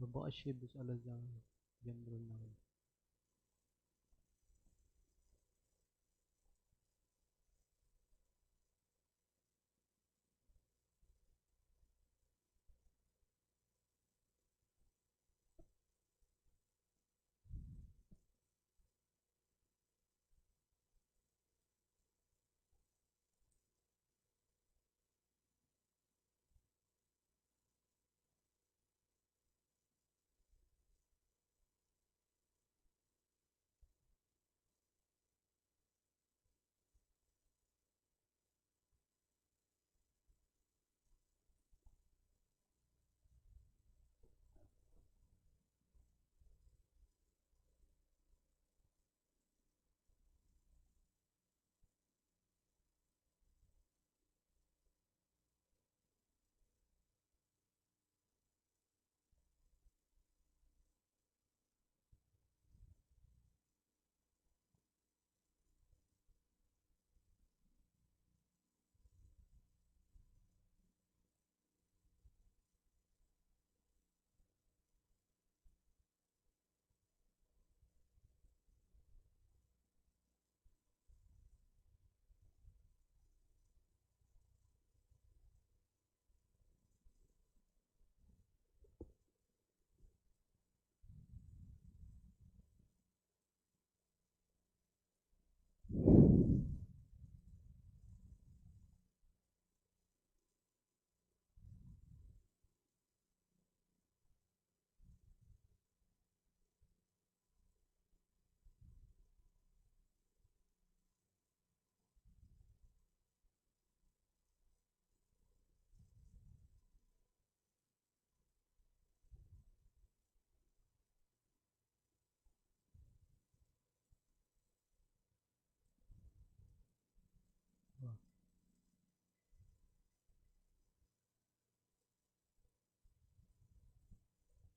ብቐሺ ብጸሎት ጀምሩልና።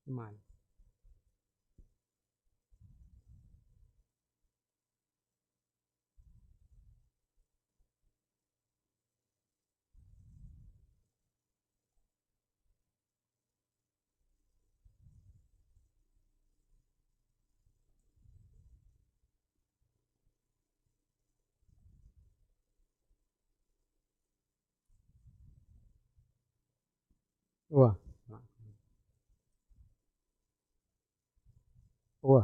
ማን እዋ እዋ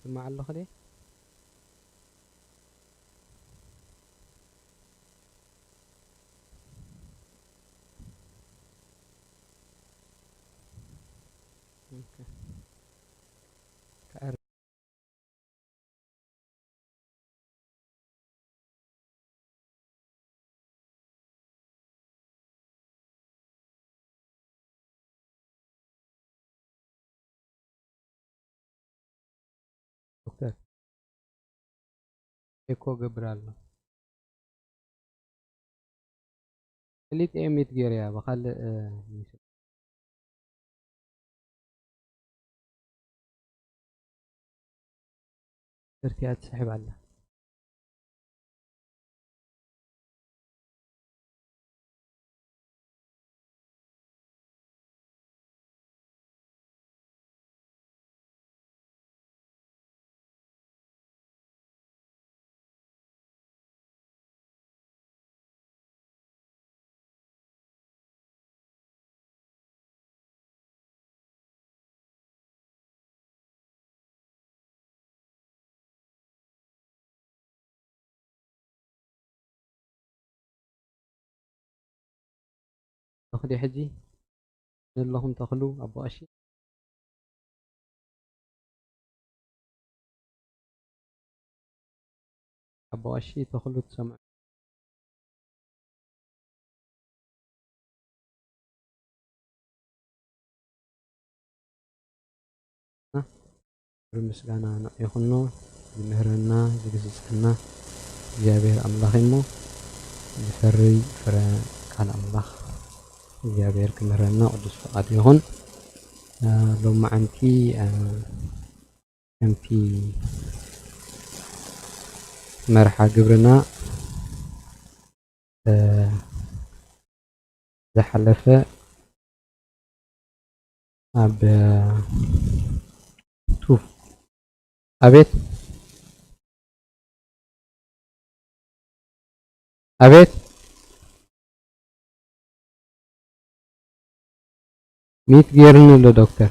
ይስማዕ ኣለኹ ድየ? ኦኬ። ከዕር- ዶክተር፣ ኤኮ ገብር ኣሎ። ክሊት ኤሚት ገይረያ ብኻልእ፣ እ፣ እርቲያ ትስሕብ ኣላ። ተኽሊ ሕጂ ዘለኹም ተኽሉ ኣቦ ቀሺ። ኣቦ ቀሺ ተኽሉ ትሰምዑ? ክብሪ ምስጋና ንዑ ይኹኖ። ዝምህረና ዝግስጸና እግዚኣብሔር ኣምላኽ እሞ፣ ዝፈሪ ፍረ ቃል ኣምላኽ እግዚኣብሔር ክምህረና ቅዱስ ፍቓድ ይኹን። እ፣ ሎማዓንቲ፣ እ፣ ከምቲ መርሓ ግብርና፣ እ፣ ዝሓለፈ ኣብ ቱፍ ኣቤት፣ ኣቤት፣ ሚት ጌርኒ ኣሎ ዶክተር።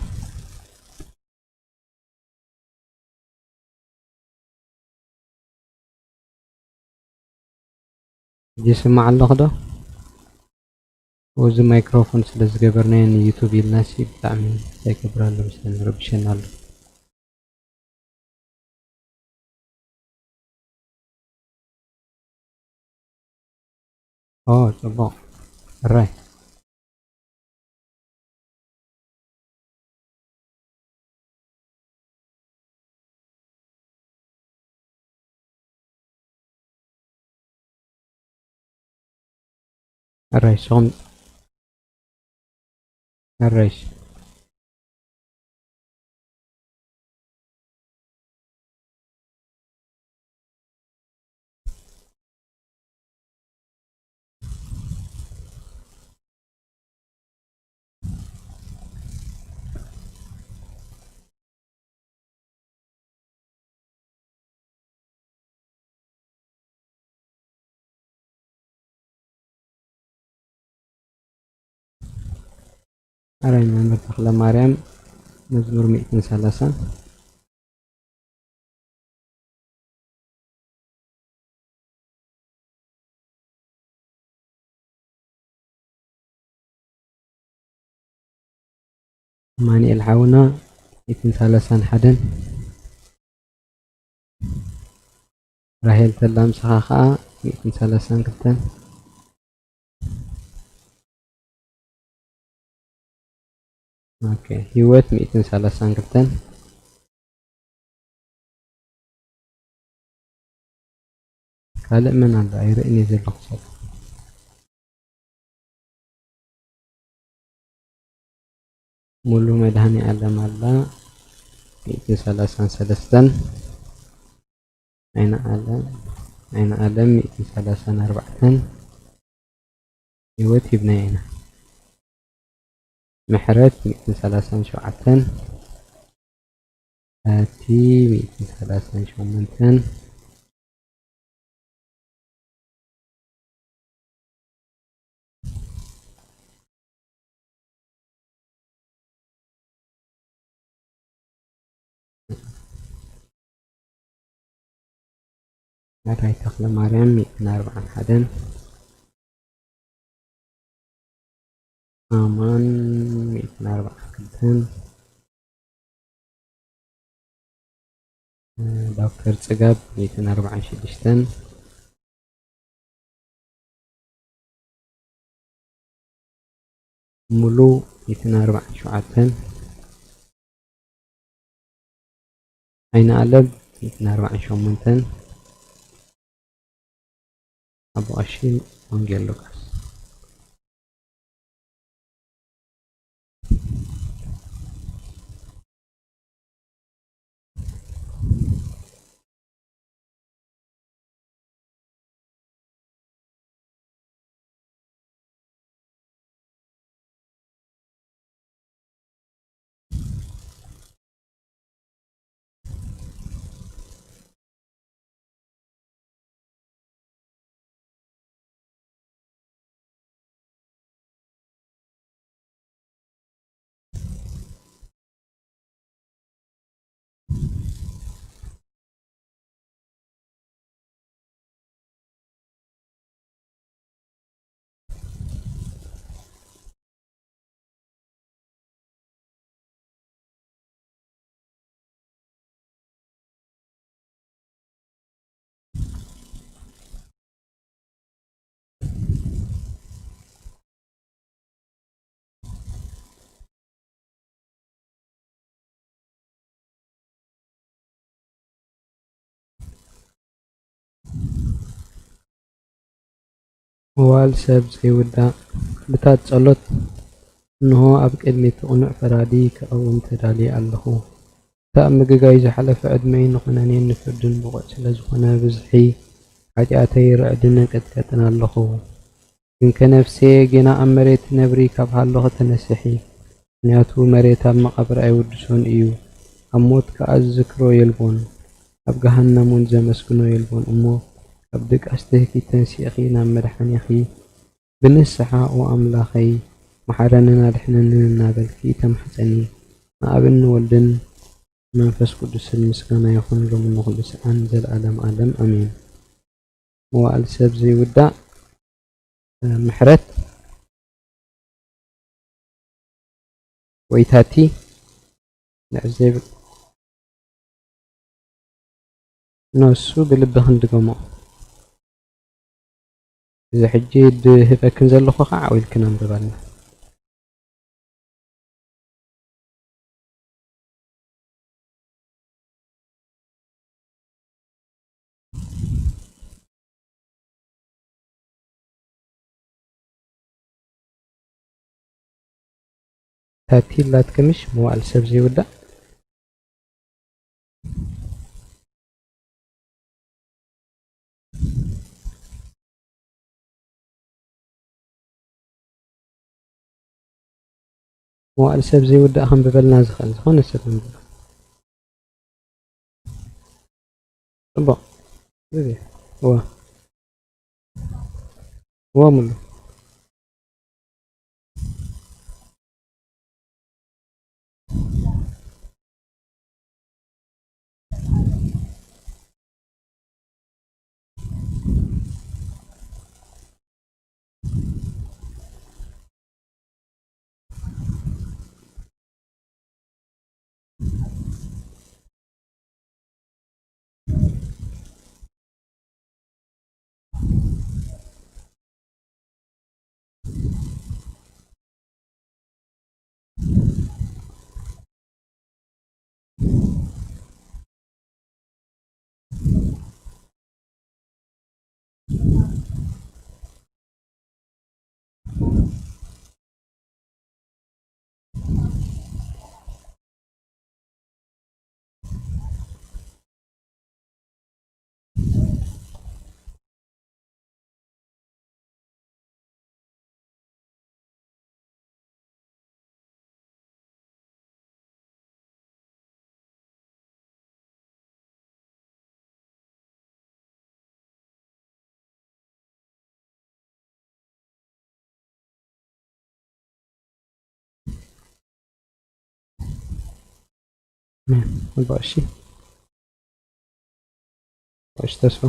ሕጂ ይስማዕ ኣለኹ ዶ? እዚ ማይክሮፎን ስለ ዝገበርናዮ ንዩቱብ ኢልናሲ ብጣዕሚ እንታይ ይገብር ኣሎ መሰለኒ፣ ረብሸና ኣሎ። ኦ፣ ጽቡቕ። ሕራይ። ሕራይ፣ ንስኹም ሕራይ። ኣራይ መምህር ተኽለ ማርያም መዝሙር ሚእትን ሰላሳን። ኣማኑኤል ሓውና ሚእትን ሰላሳን ሓደን። ራሄል ተላ ምሳኻ ኸኣ ሚእትን ሰላሳን ክልተን። ኦኬ፣ ህይወት ሚእትን ሰላሳን ክልተን። ካልእ መን ኣሎ? ኣይርእን እየ ዘለኹ ሰብ። ሙሉ መድሃኔ ኣለም ኣላ፣ ሚእትን ሰላሳን ሰለስተን። ዓይነ ኣለም፣ ዓይነ ኣለም ሚእትን ሰላሳን ኣርባዕተን። ህይወት ሂብናዮ ኢና። ምሕረት ሚእትን ሰላሳን ሸውዓተን። ኣቲ ሚእትን ሰላሳን ሸሞንተን። ናታይ ተኽለ ማርያም ሚእትን ኣርባዓን ሓደን፣ ኣማን ሚእትን ኣርባዓን ክልተን፣ ዶክተር ጽጋብ ሚእትን ኣርባዓን ሽዱሽተን፣ ሙሉ ሚእትን ኣርባዓን ሸውዓተን፣ ዓይኒ ኣለብ ሚእትን ኣርባዓን ሸሞንተን፣ ኣቦ ቀሺ ወንጌል ሉቃስ። መዋእል ሰብ ዘይውዳእ። ብታት ጸሎት፣ እንሆ ኣብ ቅድሚ እቲ ቅኑዕ ፈራዲ ክቐውም ተዳልየ ኣለኹ። እቲ ኣብ ምግጋይ ዝሓለፈ ዕድመይ ንኹነኔን ንፍርድን ብቑዕ ስለ ዝኾነ፣ ብዝሒ ሓጢኣተይ ርዕድን እንቅጥቀጥን ኣለኹ። ግንከ ነፍሰየ፣ ጌና ኣብ መሬት ትነብሪ ካብ ሃለኹ ተነስሒ። ምኽንያቱ መሬት ኣብ መቓብር ኣይውድሶን እዩ፣ ኣብ ሞት ከኣ ዝዝክሮ የልቦን፣ ኣብ ገሃነም እውን ዘመስግኖ የልቦን። እሞ ካብ ድቃስ ትህኪ ተንሲእኺ ናብ መድሓኒኺ ብንስሓ፣ "ኦ ኣምላኸይ፣ መሓረንን ኣድሕነንን" እናበልኪ ተማሕጸኒ። ንኣብን ንወልድን መንፈስ ቅዱስን ምስጋና ይኹን፣ ሎሚ ንኹሉ ሰዓን፣ ዘለዓለም ዓለም፣ ኣሜን። መዋእል ሰብ ዘይውዳእ፣ ምሕረት ወይ ታቲ ንዕዘብ። ነሱ ብልቢ ክንድገሞ። እዚ ሕጂ ድህበክን ዘለኹ ኸዓ ዓው ኢልክን ኣንብባልና። ታቲ ላትከምሽ መዋእል ሰብ ዘይውዳእ። መዋእል ሰብ ዘይውዳእ ከንብበልና ዝኽእል ዝኾነ ሰብ ኣንብብ። ጽቡቕ። እዋ። እዋ ሙሉ። እሺ፣ እሺ፣ ተስፋ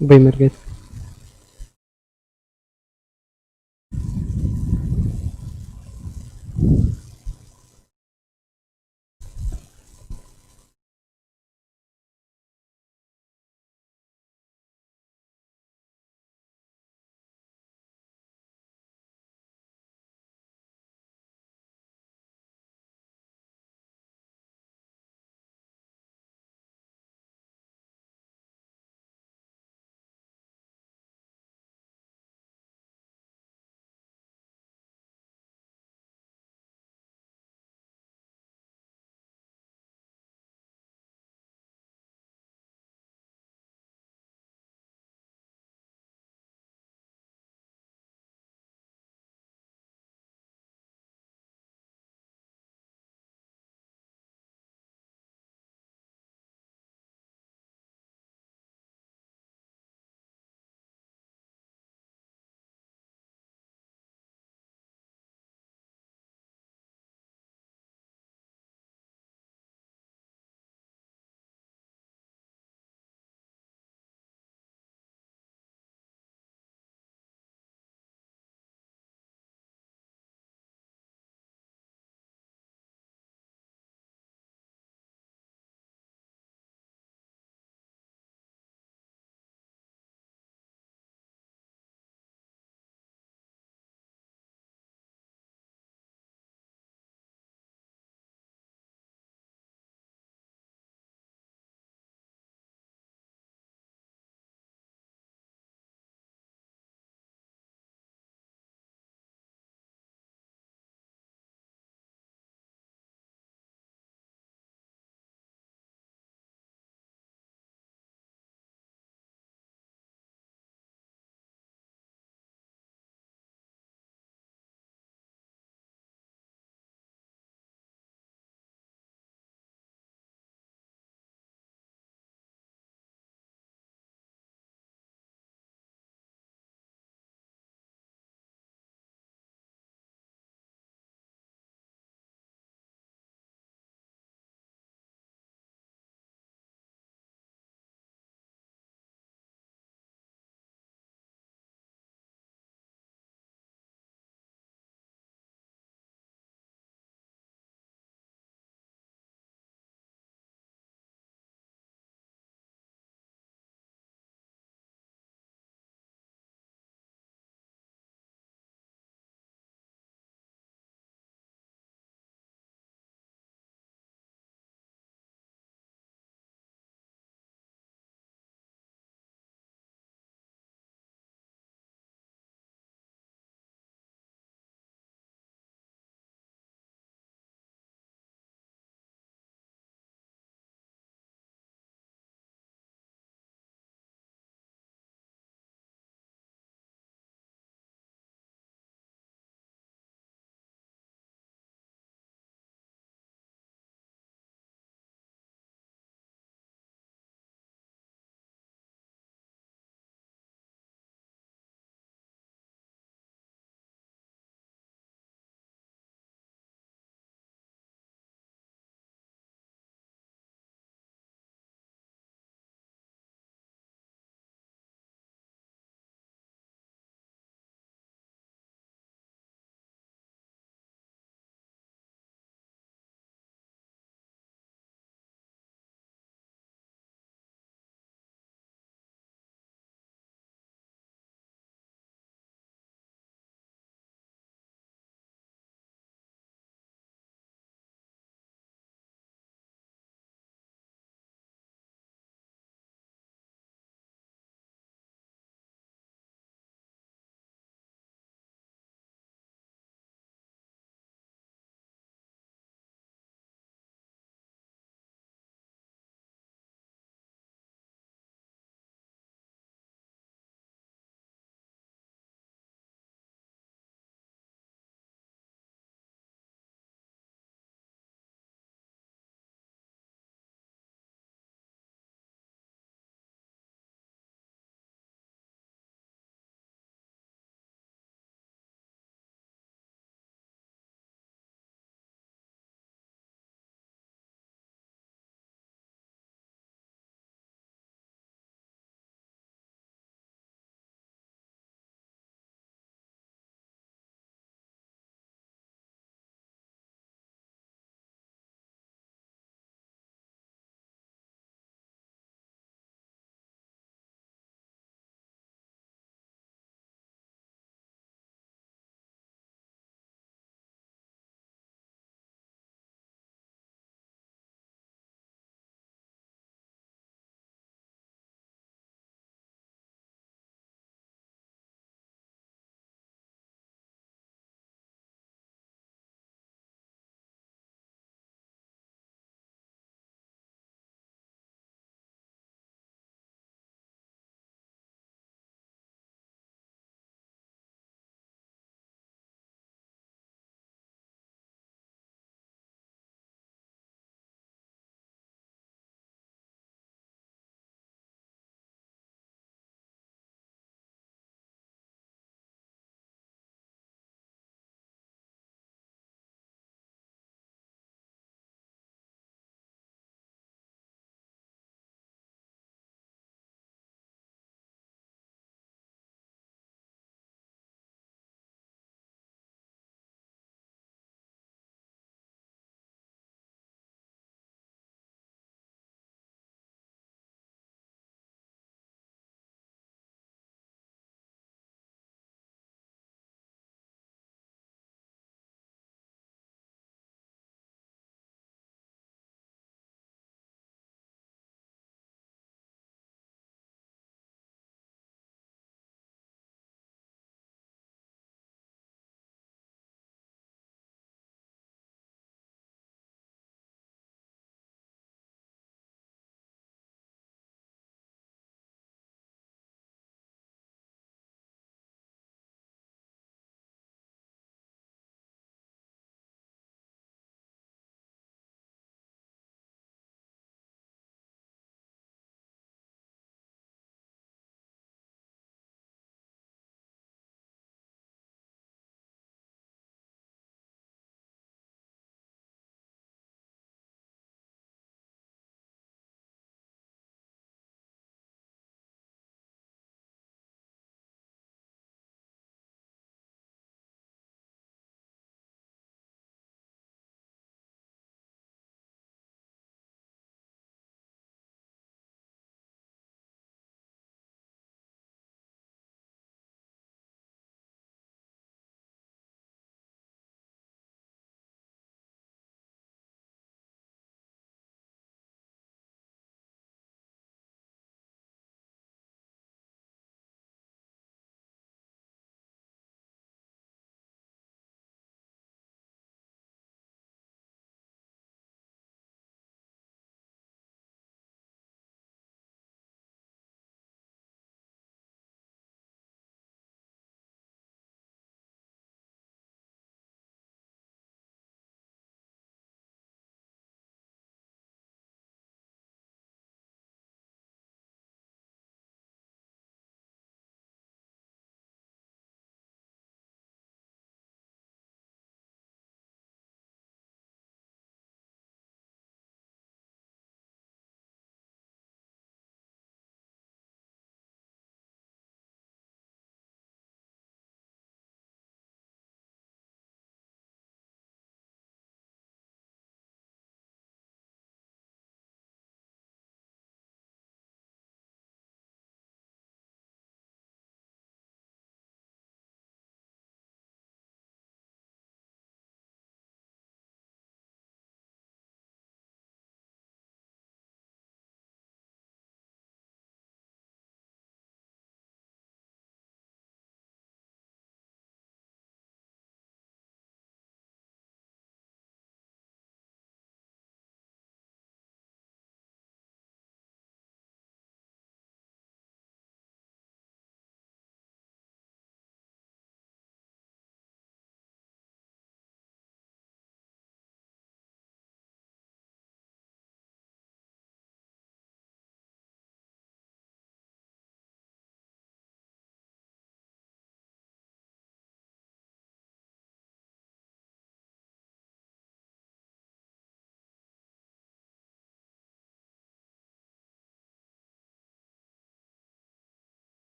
በይ መርጌት።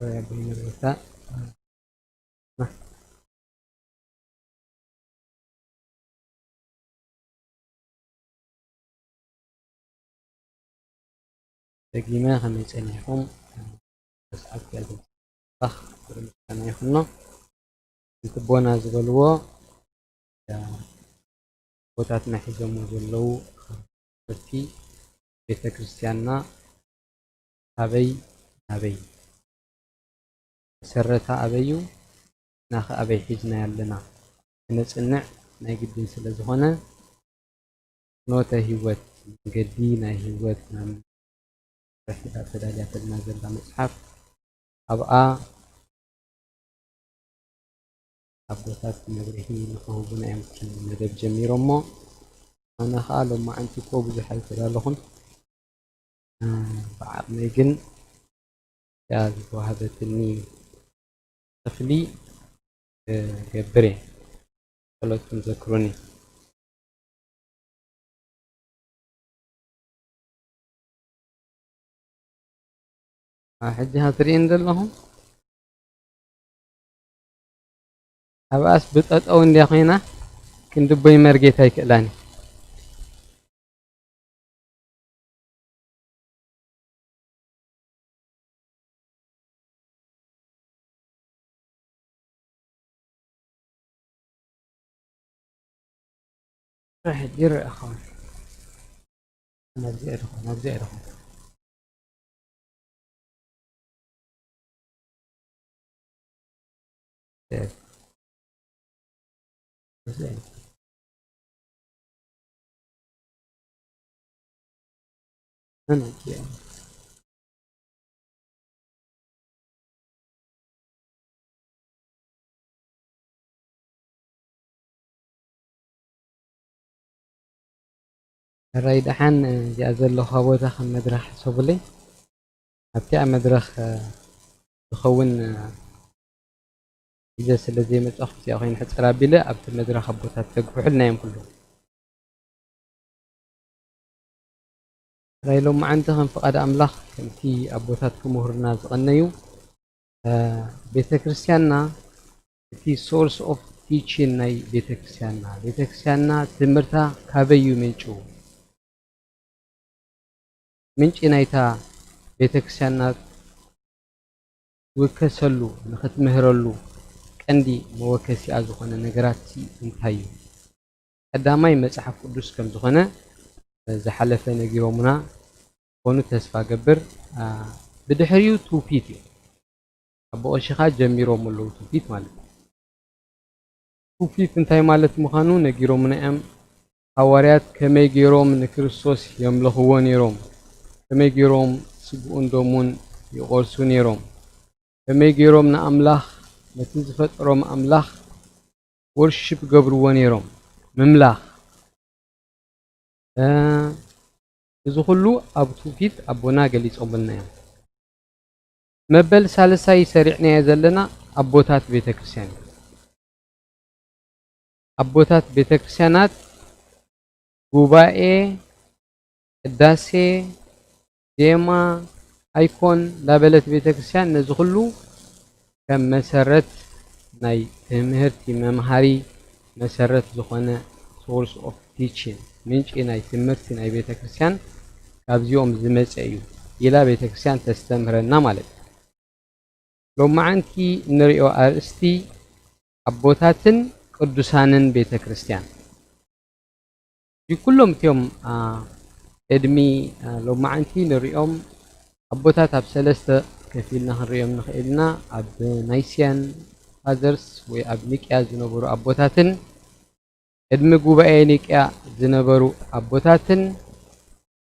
ኣቦይ መርጌታ። ደጊመ ከመይ ጸኒሕኩም? ሰዓት ያዘ። ባኽ፣ ክብሪ ምስጋና ይኹኖ። እቲ ኣቦና ዝበልዎ፣ ኣቦታትና ሒዞምዎ ዘለዉ ትምህርቲ፣ ቤተ ክርስቲያንና ኣበይ ናበይ፣ መሰረታ ኣበይ እዩ፣ ናኸ ኣበይ ሒዝናዮ ኣለና፣ ክነጽንዕ ናይ ግድን ስለ ዝኾነ፣ ፍኖተ ህይወት፣ መንገዲ ናይ ህይወት ናብ ረኺባ ተዳልያተልና ዘላ መጽሓፍ፣ ኣብኣ ኣቦታት መብርሂ ንኽህቡና እዮም እቲ መደብ ጀሚሮሞ። ኣነ ኸኣ ሎማዓንቲ እኮ ብዙሕ ኣይተዳለኹን። እ፣ ብዓቕመይ ግን እዚኣ ዝተዋህበትኒ ክፍሊ ክገብር እየ። ጸሎትኩም ዘክሩኒ። ኣብ ሕጂ ሃ ትርእይኒ ዘለኹም? ኣብኣስ ብጠጠው እንድያ ኮይና ክንዲ ኣቦይ መርጌታ ኣይክእላን። ሕጂ ይረኣኹም። ናብዚ ኣይደኹም፣ ናብዚ ኣይደኹም። ሕራይ ደሓን፣ እዚኣ ዘለኹዋ ቦታ ከም መድረኽ ሕሰቡለይ። ኣብቲኣ መድረኽ ዝኸውን ሒዘ ስለ ዘይመጻኹ፣ እዚኣ ኮይነ ሕጽር ኣቢለ ኣብቲ መድረኽ ኣቦታት ተግፍሑልና እዮም ኩሉ። ሕራይ ሎማዓንቲ ከም ፍቓድ ኣምላኽ፣ ከምቲ ኣቦታት ክምህሩና ዝቐነዩ፣ እ፣ ቤተ ክርስቲያንና፣ እቲ source of teaching ናይ ቤተ ክርስቲያንና፣ ቤተ ክርስቲያንና ትምህርታ ካበይ እዩ ምንጩ? ምንጪ ናይታ ቤተ ክርስቲያንና ትውከሰሉ፣ ንኽትምህረሉ ቀንዲ መወከሲኣ ዝኾነ ነገራትሲ እንታይ እዩ? ቀዳማይ መጽሓፍ ቅዱስ ከም ዝኾነ ዝሓለፈ ነጊሮምና ኮኑ ተስፋ ገብር። አ፣ ብድሕሪኡ ትውፊት እዩ። ኣቦ ቀሺ ኸኣ ጀሚሮም ኣለዉ ትውፊት ማለት እዩ። ትውፊት እንታይ ማለት ምዃኑ ነጊሮምና እዮም። ሃዋርያት ከመይ ገይሮም ንክርስቶስ የምልኽዎ ነይሮም፣ ከመይ ገይሮም ስግኡን ደሙን ይቖርሱ ነይሮም፣ ከመይ ገይሮም ንኣምላኽ፣ ነቲ ዝፈጠሮም ኣምላኽ ወርሺፕ ገብርዎ ነይሮም። ምምላኽ፣ እ፣ እዚ ኩሉ ኣብ ትውፊት ኣቦና ገሊጾምልና እዮም። መበል ሳልሳይ ሰሪዕናዮ ዘለና ኣቦታት ቤተ ክርስቲያን እዩ። ኣቦታት ቤተ ክርስቲያናት ጉባኤ፣ ቅዳሴ፣ ዜማ፣ ኣይኮን እንዳበለት ቤተ ክርስቲያን ነዚ ኩሉ ከም መሰረት ናይ ትምህርቲ መምሃሪ መሰረት ዝኾነ source of teaching፣ ምንጪ ናይ ትምህርቲ ናይ ቤተ ክርስቲያን ካብዚኦም ዝመጸ እዩ ኢላ ቤተ ክርስቲያን ተስተምህረና ማለት እዩ። ሎማዓንቲ ንሪኦ ኣርእስቲ ኣቦታትን ቅዱሳንን ቤተ ክርስቲያን። እዚ ኩሎም እቲኦም፣ አ፣ ቅድሚ፣ አ፣ ሎማዓንቲ ንሪኦም ኣቦታት ኣብ ሰለስተ ከፊልና ክንሪኦም ንኽእል ኢና። ኣብ ናይስያን ፋዘርስ ወይ ኣብ ኒቅያ ዝነበሩ ኣቦታትን፣ ቅድሚ ጉባኤ ኒቅያ ዝነበሩ ኣቦታትን፣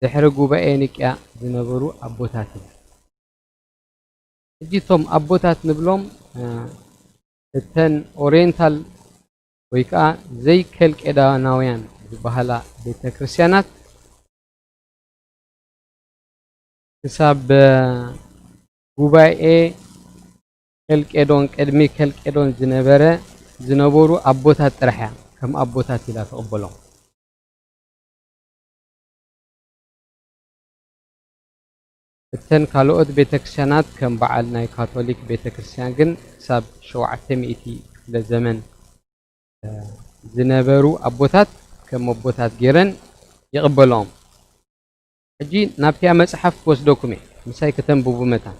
ድሕሪ ጉባኤ ኒቅያ ዝነበሩ ኣቦታትን። ሕጂ እቶም ኣቦታት ንብሎም፣ እ፣ እተን ኦሪየንታል ወይ ከኣ ዘይከልቄዳናውያን ዝበሃላ ቤተ ክርስቲያናት ክሳብ፣ እ፣ ጉባኤ ከልቄዶን፣ ቅድሚ ከልቄዶን ዝነበረ፣ ዝነበሩ ኣቦታት ጥራሕ እያ ከም ኣቦታት ኢላ ትቕበሎም። እተን ካልኦት ቤተክርስትያናት ከም በዓል ናይ ካቶሊክ ቤተክርስትያን ግን ክሳብ ሸውዓተ ሚእቲ ክፍለ ዘመን ዝነበሩ ኣቦታት ከም ኣቦታት ገይረን ይቕበልኦም። ሕጂ ናብቲኣ መጽሓፍ ክወስደኩም እየ፣ ምሳይ ከተንብቡ መታን።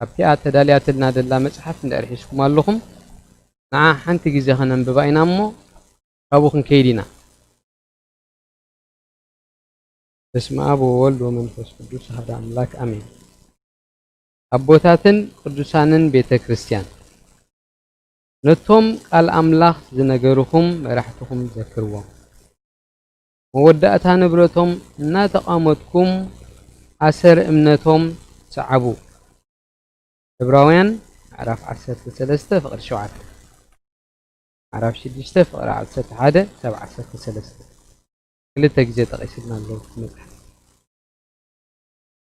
ኣብቲኣ ተዳልያትልና ደላ መጽሓፍ እንድሕር ሒዝኩም ኣለኹም፣ ንዓ ሓንቲ ግዜ ከነንብባ ኢና እሞ ካብኡ ክንከይድ ኢና። በስመ ኣብ ወወልድ ወመንፈስ ቅዱስ ኣሐደ ኣምላክ ኣሜን። ኣቦታትን ቅዱሳንን ቤተ ክርስቲያን፣ ነቶም ቃል ኣምላኽ ዝነገርኹም መራሕትኹም ዘክርዎም። መወዳእታ ንብረቶም እናተቓመትኩም ኣሰር እምነቶም ሰዓቡ። ዕብራውያን ምዕራፍ ዓሰርተ ሰለስተ ፍቕሪ ሸውዓተ፣ ምዕራፍ ሽዱሽተ ፍቕሪ ዓሰርተ ሓደ ክሳብ ዓሰርተ ሰለስተ። ክልተ ግዜ ጠቒስልና ኣለዉ መጽሓፍ።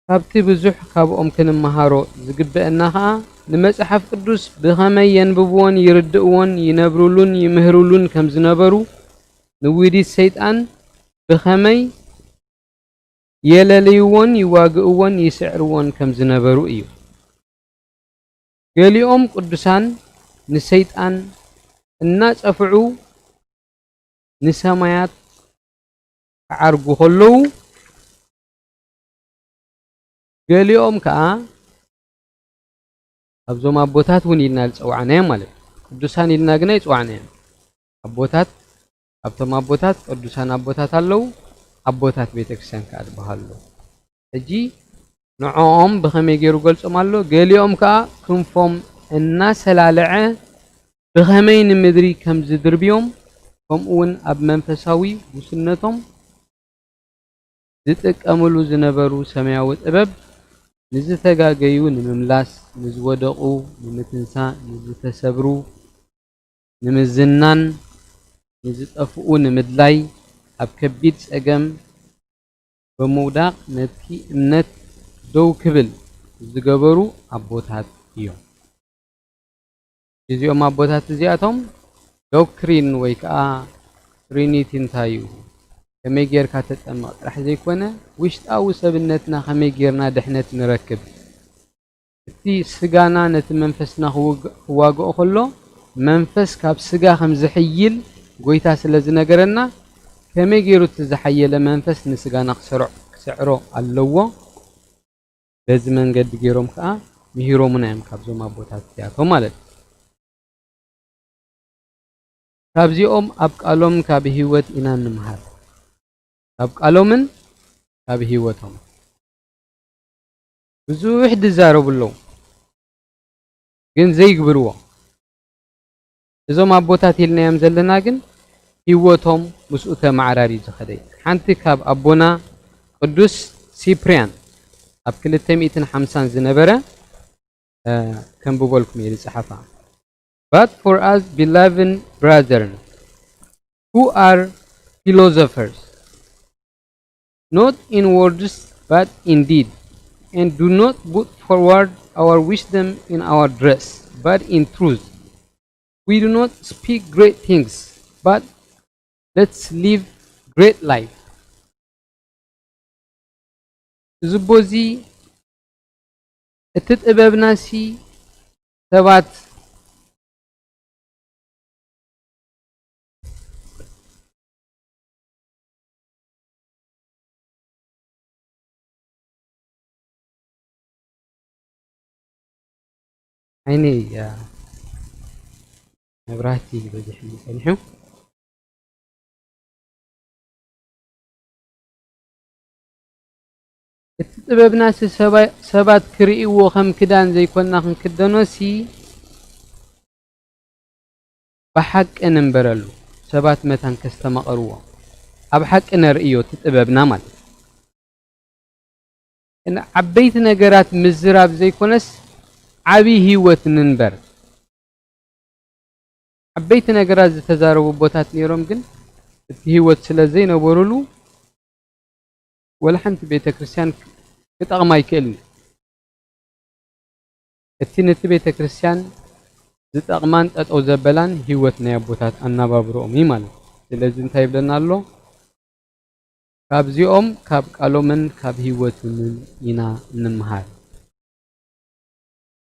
ካብቲ ብዙሕ ካብኦም ክንመሃሮ ዝግበአና ኸኣ፣ ንመጽሓፍ ቅዱስ ብኸመይ የንብብዎን ይርድእዎን ይነብሩሉን ይምህሩሉን ከም ዝነበሩ፣ ንውዲት ሰይጣን ብኸመይ የለልይዎን ይዋግእዎን ይስዕርዎን ከም ዝነበሩ እዩ። ገሊኦም ቅዱሳን ንሰይጣን እናጸፍዑ ንሰማያት ክዓርጉ ከለዉ፣ ገሊኦም ከኣ፣ ኣብዞም ኣቦታት እውን ኢልና ዝጸዋዕናዮም ማለት እዩ። ቅዱሳን ኢልና ግን ኣይጸዋዕናዮም። ኣቦታት፣ ኣብቶም ኣቦታት ቅዱሳን ኣቦታት ኣለዉ፣ ኣቦታት ቤተክርስትያን ከኣ ዝበሃሉ ኣለዉ። ሕጂ ንዕኦም ብኸመይ ገይሩ ገልጾም ኣሎ? ገሊኦም ከኣ ክንፎም እናሰላለዐ ብኸመይ ንምድሪ ከም ዝድርብዮም፣ ከምኡ እውን ኣብ መንፈሳዊ ጉስነቶም ዝጥቀምሉ ዝነበሩ ሰማያዊ ጥበብ፣ ንዝተጋገዩ ንምምላስ፣ ንዝወደቑ ንምትንሳእ፣ ንዝተሰብሩ ንምዝናን፣ ንዝጠፍኡ ንምድላይ፣ ኣብ ከቢድ ጸገም ብምውዳቕ ነቲ እምነት ደው ክብል ዝገበሩ ኣቦታት እዮም። እዚኦም ኣቦታት እዚኣቶም ዶክትሪን ወይ ከኣ ትሪኒቲ እንታይ እዩ? ከመይ ጌርካ ተጠመቕ ጥራሕ ዘይኮነ፣ ውሽጣዊ ሰብነትና ከመይ ጌርና ድሕነት ንረክብ? እቲ ስጋና ነቲ መንፈስና ክውግ-፣ ክዋግኦ ከሎ፣ መንፈስ ካብ ስጋ ከም ዝሕይል ጎይታ ስለ ዝነገረና፣ ከመይ ገይሩ እቲ ዝሓየለ መንፈስ ንስጋና ክሰርዖ-፣ ክስዕሮ ኣለዎ? በዚ መንገዲ ገይሮም ከኣ ምሂሮምና እዮም ካብዞም ኣቦታት እዚኣቶም ማለት እዩ። ካብዚኦም ኣብ ቃሎም ካብ ህይወት ኢና እንምሃር። ካብ ቃሎምን ካብ ህይወቶም። ብዙሕ ዝዛረቡ ኣለዉ፣ ግን ዘይግብርዎ። እዞም ኣቦታት ኢልናዮም ዘለና ግን ህይወቶም ምስኡ ተመዓራርዩ ዝኸደ እዩ። ሓንቲ ካብ ኣቦና ቅዱስ ሲፕርያን ኣብ ክልተ ሚእትን ሓምሳን ዝነበረ፣ እ፣ ከንብበልኩም እየ ዝጸሓፋ። But for us, beloved brethren, who are philosophers, not in words but in deed, and do not put forward our wisdom in our dress, but in truth. We do not speak great things, but let's live great life. እዚ ቦዚ እቲ ጥበብናሲ ሰባት ዓይነይ፣ ያ፣ መብራህቲ በዚሕኒ ጸኒሑ። እቲ ጥበብናሲ ሰባ-፣ ሰባት ክርእይዎ ከም ክዳን ዘይኮንና ክንክደኖሲ ብሓቂ ንንበረሉ፣ ሰባት መታን ከስተማቕርዎ፣ ኣብ ሓቂ ነርእዮ እቲ ጥበብና ማለት እዩ። ን-፣ ዓበይቲ ነገራት ምዝራብ ዘይኮነስ ዓቢ ህይወት ንንበር። ዓበይቲ ነገራት ዝተዛረቡ ኣቦታት ነይሮም፣ ግን እቲ ህይወት ስለ ዘይነበሩሉ ወላ ሓንቲ ቤተ ክርስቲያን ክጠቕማ ኣይክእልን። እቲ ነቲ ቤተ ክርስቲያን ዝጠቕማን ጠጠው ዘበላን ህይወት ናይ ኣቦታት ኣነባብርኦም እዩ ማለት እዩ። ስለዚ እንታይ ይብለና ኣሎ? ካብዚኦም ካብ ቃሎምን ካብ ህይወቶምን ኢና እንምሃር።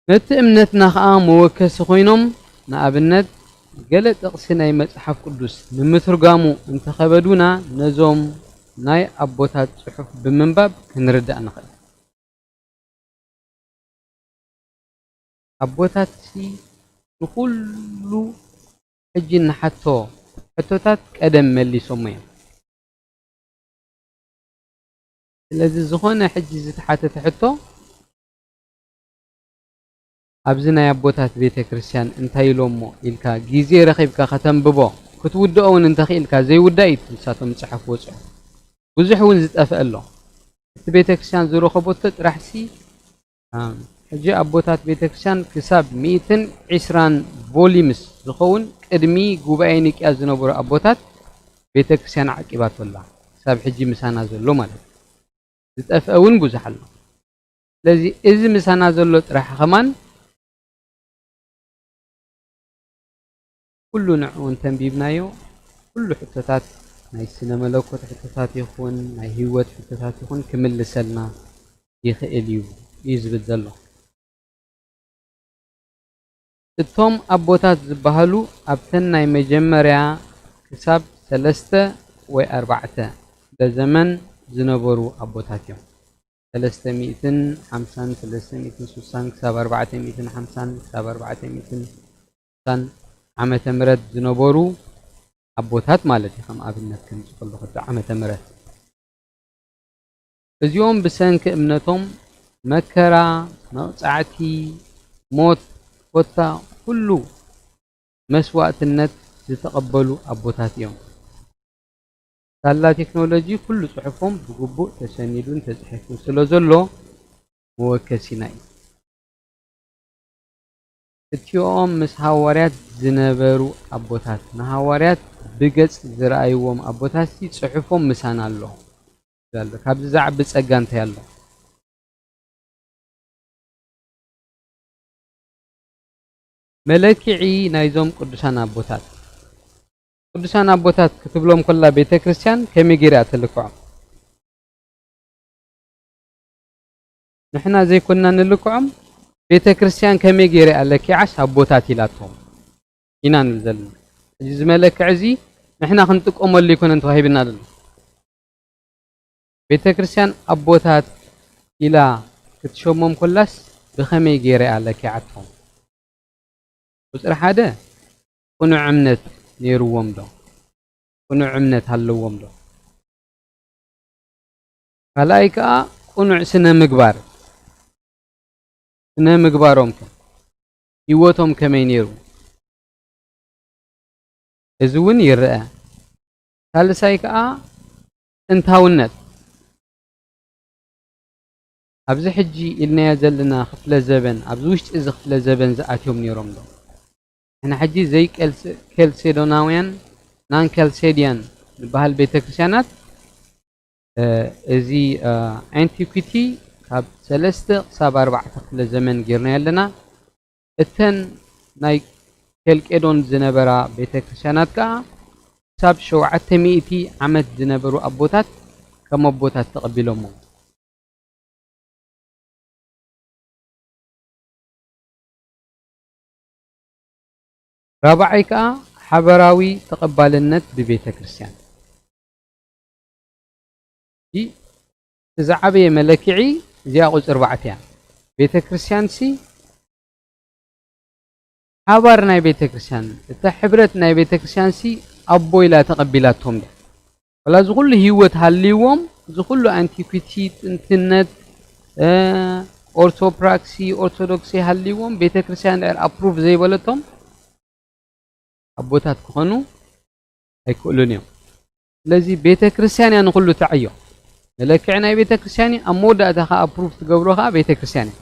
ነቲ እምነትና ኸኣ መወከሲ ኮይኖም፣ ንኣብነት፣ ገለ ጥቕሲ ናይ መጽሓፍ ቅዱስ ንምትርጓሙ እንተኸበዱና፣ ነዞም ናይ ኣቦታት ጽሑፍ ብምንባብ ክንርዳእ ንኽእል። ኣቦታትሲ ንኹሉ ሕጂ እንሓቶ ሕቶታት ቀደም መሊሶሞ እዮም። ስለዚ ዝኾነ ሕጂ ዝተሓተተ ሕቶ፣ ኣብዚ ናይ ኣቦታት ቤተ ክርስቲያን እንታይ ኢሎሞ ኢልካ ግዜ ረኺብካ ከተንብቦ፣ ክትውድኦ እውን እንተኽኢልካ፣ ዘይውዳእ እዩ እቲ ንሳቶም ዝጸሓፍዎ ጽሑፍ። ብዙሕ እውን ዝጠፍአ ኣሎ። እቲ ቤተ ክርስቲያን ዝረኸበቶ ጥራሕሲ፣ ኣም፣ ሕጂ ኣቦታት ቤተ ክርስቲያን ክሳብ ሚእትን ዕስራን ቮሊምስ ዝኸውን ቅድሚ ጉባኤ ኒቅያ ዝነበሩ ኣቦታት ቤተ ክርስቲያን ዓቂባቶ ኣላ። ክሳብ ሕጂ ምሳና ዘሎ ማለት እዩ። ዝጠፍአ እውን ብዙሕ ኣሎ። ስለዚ እዚ ምሳና ዘሎ ጥራሕ ከማን ኩሉ ንዕኡ እንተንቢብናዮ፣ ኩሉ ሕቶታት፣ ናይ ስነ መለኮት ሕቶታት ይኹን ናይ ህይወት ሕቶታት ይኹን ክምልሰልና ይኽእል እዩ፣ እዩ ዝብል ዘሎ። እቶም ኣቦታት ዝበሃሉ ኣብተን ናይ መጀመርያ ክሳብ ሰለስተ ወይ ኣርባዕተ ክፍለ ዘመን ዝነበሩ ኣቦታት እዮም። ሰለስተ ሚእትን ሓምሳን፣ ሰለስተ ሚእትን ስሳን ክሳብ ኣርባዕተ ሚእትን ሓምሳን፣ ክሳብ ኣርባዕተ ሚእትን ስሳን ዓመተ ምህረት ዝነበሩ ኣቦታት ማለት እዩ። ከም ኣብነት ከምጽእ ከለኹ፣ እቲ ዓመተ ምህረት እዚኦም ብሰንኪ እምነቶም መከራ፣ መቕጻዕቲ፣ ሞት፣ ኮታ ኩሉ መስዋእትነት ዝተቐበሉ ኣቦታት እዮም። ሳላ ቴክኖሎጂ ኩሉ ጽሑፎም ብግቡእ ተሰኒዱን ተጻሒፉን ስለ ዘሎ መወከሲና እዩ። እቲኦም ምስ ሃዋርያት ዝነበሩ ኣቦታት፣ ንሃዋርያት ብገጽ ዝረኣይዎም ኣቦታትሲ ጽሑፎም ምሳና ኣሎ። ኣሎ። ካብዚ ዝዓቢ ጸጋ እንታይ ኣሎ? መለክዒ ናይዞም ቅዱሳን ኣቦታት። ቅዱሳን ኣቦታት ክትብሎም ከላ ቤተ ክርስቲያን ከመይ ገይራ እያ ትልክዖም? ንሕና ዘይኮንና ንልክዖም፣ ቤተ ክርስቲያን ከመይ ገይራ እያ ለኪዓስ ኣቦታት ኢላቶም ኢና ንብል ዘለና። እዚ መለክዒ እዚ ንሕና ክንጥቀመሉ ኣይኮነን ተዋሂብና ዘሎ። ቤተ ክርስቲያን ኣቦታት ኢላ ክትሸሞም ኮላስ ብኸመይ ገይራ እያ ለኪዓቶም? ቁጽሪ ሓደ፣ ቅኑዕ እምነት ነይርዎም ዶ? ቅኑዕ እምነት ኣለዎም ዶ? ካልኣይ ከኣ ቅኑዕ ስነ ምግባር፣ ስነ ምግባሮም ከ፣ ህይወቶም ከመይ ነይሩ? እዚ እውን ይረአ። ሳልሳይ ከኣ ጥንታውነት፣ ኣብዚ ሕጂ ኢልናዮ ዘለና ክፍለ ዘበን፣ ኣብዚ ውሽጢ እዚ ክፍለ ዘበን ዝኣትዮም ነይሮም ዶ? ንሕና ሕጂ ዘይቀልስ-፣ ኬልሴዶናውያን፣ ናን ኬልሴድያን ዝበሃል ቤተ ክርስቲያናት፣ እ፣ እዚ፣ እ፣ ኣንቲኩቲ ካብ ሰለስተ ክሳብ ኣርባዕተ ክፍለ ዘመን ጌርናዮ ኣለና። እተን ናይ ኬልቄዶን ዝነበራ ቤተ ክርስቲያናት ከኣ ክሳብ ሸውዓተ ሚእቲ ዓመት ዝነበሩ ኣቦታት ከም ኣቦታት ተቐቢሎሞ። ራብዓይ ከኣ ሓበራዊ ተቐባልነት ብቤተ ክርስቲያን። እዚ ዝዓበየ መለክዒ እዚኣ ቁጽሪ ኣርባዕተ እያ። ቤተ ክርስቲያንሲ ሓባር ናይ ቤተ ክርስቲያን፣ እታ ሕብረት ናይ ቤተ ክርስቲያንሲ ኣቦ ኢላ ተቐቢላቶም ድያ? ወላ እዚ ኩሉ ህይወት ሃልይዎም፣ እዚ ኩሉ ኣንቲኩቲ፣ ጥንትነት፣ እ፣ ኦርቶፕራክሲ፣ ኦርቶዶክሲ ሃልይዎም፣ ቤተ ክርስቲያን ድሕር ኣፕሩቭ ዘይበለቶም ኣቦታት ክኾኑ ኣይክእሉን እዮም። ስለዚ ቤተ ክርስቲያን እያ ንኹሉ ተዕዮ። መለክዒ ናይ ቤተ ክርስቲያን እዩ። ኣብ መወዳእታ ኸዓ ኣፕሩቭ ትገብሮ ኸዓ ቤተ ክርስቲያን እያ።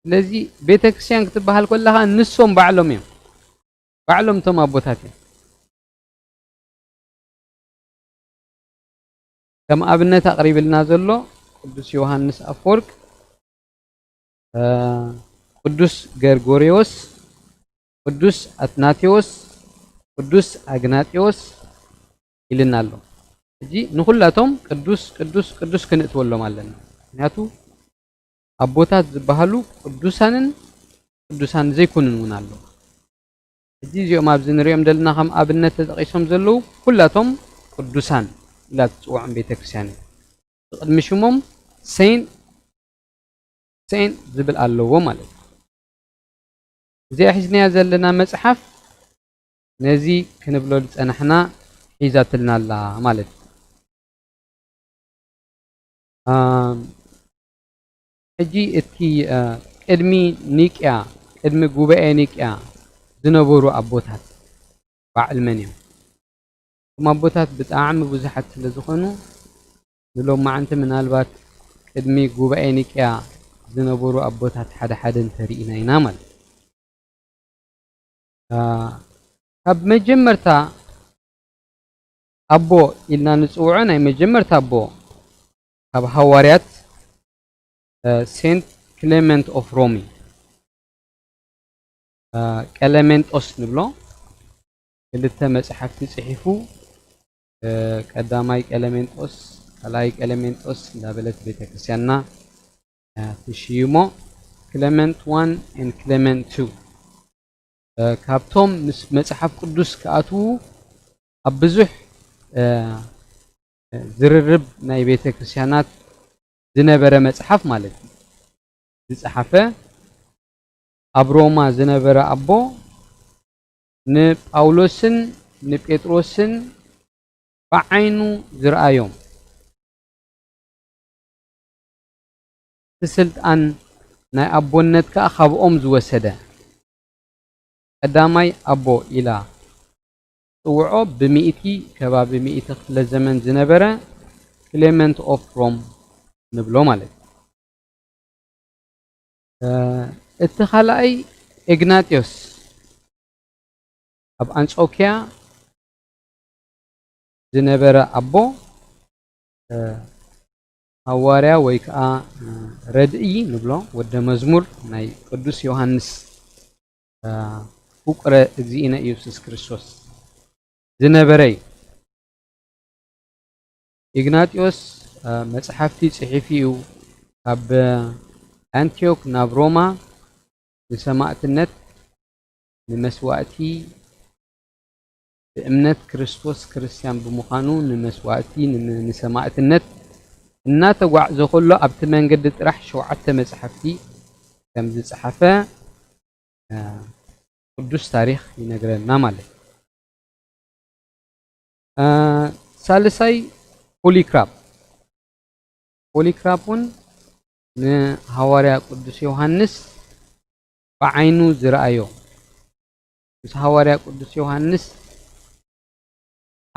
ስለዚ ቤተ ክርስቲያን ክትበሃል ከላ ኸዓ ንሶም ባዕሎም እዮም። ባዕሎም እቶም ኣቦታት እዮም። ከም ኣብነት ኣቕሪብልና ዘሎ ቅዱስ ዮሃንስ ኣፈወርቅ፣ እ፣ ቅዱስ ገርጎርዮስ፣ ቅዱስ ኣትናቴዎስ፣ ቅዱስ ኣግናጢዎስ፣ ኢልና ኣሎ። ሕጂ ንኹላቶም ቅዱስ ቅዱስ ቅዱስ ክንእትወሎም ኣለና። ምክንያቱ ኣቦታት ዝበሃሉ ቅዱሳንን ቅዱሳን ዘይኮኑን እውን ኣለዉ። ሕጂ እዚኦም ኣብዚ ንሪኦም ዘለና ከም ኣብነት ተጠቒሶም ዘለዉ ኩላቶም ቅዱሳን ኢላ ትፅውዖም ቤተክርስትያን እዩ። ብቕድሚ ሽሞም ሴንት ሴንት ዝብል ኣለዎ ማለት እዩ። እዚኣ ሒዝናያ ዘለና መፅሓፍ ነዚ ክንብሎ ዝፀናሕና ሒዛትልና ኣላ ማለት እዩ። ሕጂ እቲ ቅድሚ ኒቅያ ቅድሚ ጉባኤ ኒቅያ ዝነበሩ ኣቦታት በዓል መን እዮም? እቶም ኣቦታት ብጣዕሚ ብዙሓት ስለ ዝኾኑ ንሎም መዓንቲ ምናልባት ቅድሚ ጉባኤ ኒቅያ ዝነበሩ ኣቦታት ሓደ ሓደ እንተርኢና ኢና ማለት እዩ። ካብ መጀመርታ ኣቦ ኢልና ንፅውዖ ናይ መጀመርታ ኣቦ ካብ ሃዋርያት ሴንት ክሌመንት ኦፍ ሮሚ ቀለሜንጦስ ንብሎ ክልተ መፅሓፍቲ ፅሒፉ ቀዳማይ ቀለሜንጦስ ካልኣይ ቀለሜንጦስ እንዳበለት ቤተክርስትያንና ትሽይሞ። ክለመንት ዋን ኤንድ ክለመንት ቱ ካብቶም ምስ መፅሓፍ ቅዱስ ክኣትዉ ኣብ ብዙሕ ዝርርብ ናይ ቤተ ክርስቲያናት ዝነበረ መፅሓፍ ማለት እዩ ዝፀሓፈ ኣብ ሮማ ዝነበረ ኣቦ ንጳውሎስን ንጴጥሮስን ብዓይኑ ዝረኣዮም እቲ ስልጣን ናይ ኣቦነት ከኣ ካብኦም ዝወሰደ ቀዳማይ ኣቦ ኢላ ትጽውዖ ብሚእቲ ከባቢ ሚእቲ ክፍለ ዘመን ዝነበረ ክሌመንት ኦፍ ሮም ንብሎ ማለት እዩ። እቲ ካልኣይ ኢግናጢዮስ ኣብ ኣንጾኪያ ዝነበረ ኣቦ ሃዋርያ ወይ ከዓ ረድእይ ንብሎ ወደ መዝሙር ናይ ቅዱስ ዮሃንስ ፍቁረ እግዚእነ ኢየሱስ ክርስቶስ ዝነበረ እዩ። ኢግናጢዮስ መፅሓፍቲ ፅሒፉ እዩ። ካብ ኣንቲዮክ ናብ ሮማ ንሰማእትነት ንመስዋእቲ ብእምነት ክርስቶስ ክርስቲያን ብምዃኑ ንመስዋእቲ ንሰማእትነት እናተጓዕዘ ከሎ ኣብቲ መንገዲ ጥራሕ ሸውዓተ መፅሓፍቲ ከም ዝፀሓፈ ቅዱስ ታሪኽ ይነግረና ማለት እዩ። ሳልሳይ ፖሊክራፕ ፖሊክራፕ እውን ንሃዋርያ ቅዱስ ዮሃንስ ብዓይኑ ዝረኣዮ ምስ ሃዋርያ ቅዱስ ዮሃንስ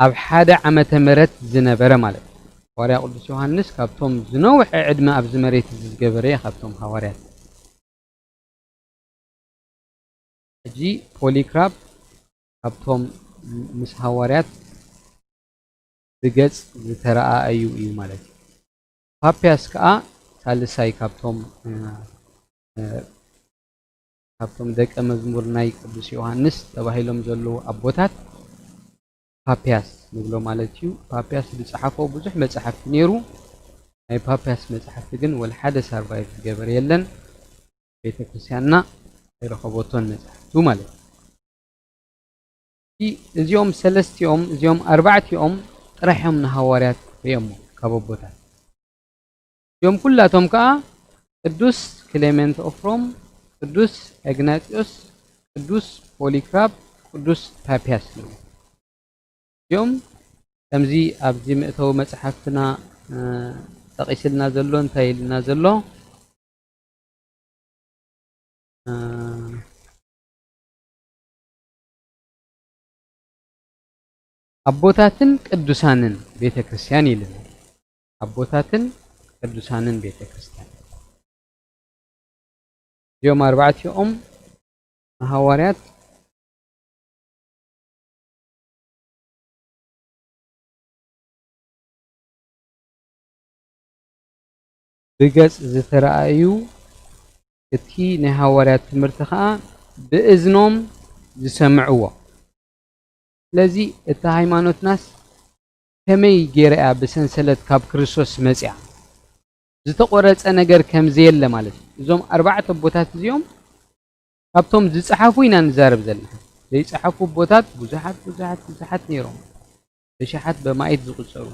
ኣብ ሓደ ዓመተ ምህረት ዝነበረ ማለት እዩ። ሃዋርያ ቅዱስ ዮሃንስ ካብቶም ዝነውሐ ዕድመ ኣብዚ መሬት እዚ ዝገበረ እዩ ካብቶም ሃዋርያት። ሕጂ ፖሊክራፕ ካብቶም ምስ ሃዋርያት ብገጽ ዝተረኣኣዩ እዩ ማለት እዩ። ፓፒያስ ከኣ ሳልሳይ ካብቶም ካብቶም ደቀ መዝሙር ናይ ቅዱስ ዮሃንስ ተባሂሎም ዘለዉ ኣቦታት ፓፒያስ ንብሎ ማለት እዩ። ፓፒያስ ዝጸሓፎ ብዙሕ መጻሕፍቲ ነይሩ። ናይ ፓፒያስ መጻሕፍቲ ግን ወላ ሓደ ሳርቫይቭ ዝገበረ የለን። ቤተ ክርስቲያንና ኣይረኸቦቶን መጻሕፍቱ ማለት እዩ። እዚኦም ሰለስቲኦም እዚኦም ኣርባዕቲኦም ጥራሕ እዮም ንሃዋርያት ርእዮሞ ካብ ኣቦታት። እዚኦም ኩላቶም ከዓ ቅዱስ ክሌሜንት ኦፍ ሮም፣ ቅዱስ ኤግናጢዮስ፣ ቅዱስ ፖሊክራፕ፣ ቅዱስ ፓፒያስ እዮም። እዚኦም ከምዚ ኣብዚ መእተዊ መፅሓፍትና ጠቒስልና ዘሎ እንታይ ኢልና ዘሎ ኣቦታትን ቅዱሳንን ቤተ ክርስቲያን ኢልና ኣቦታትን ቅዱሳንን ቤተ ክርስቲያን እዚኦም ኣርባዕቲኦም ንሃዋርያት ብገጽ ዝተረኣዩ እቲ ናይ ሃዋርያት ትምህርቲ ኸዓ ብእዝኖም ዝሰምዕዎ ስለዚ እታ ሃይማኖትናስ ከመይ ገይራ እያ ብሰንሰለት ካብ ክርስቶስ መጽያ? ዝተቆረጸ ነገር ከም ዘየለ ማለት እዩ። እዞም ኣርባዕተ ኣቦታት እዚኦም ካብቶም ዝጸሓፉ ኢና ንዛረብ ዘለና። ዘይጸሓፉ ኣቦታት ብዙሓት፣ ብዙሓት፣ ብዙሓት ነይሮም። ብሽሓት በማይት ዝቑጸሩ።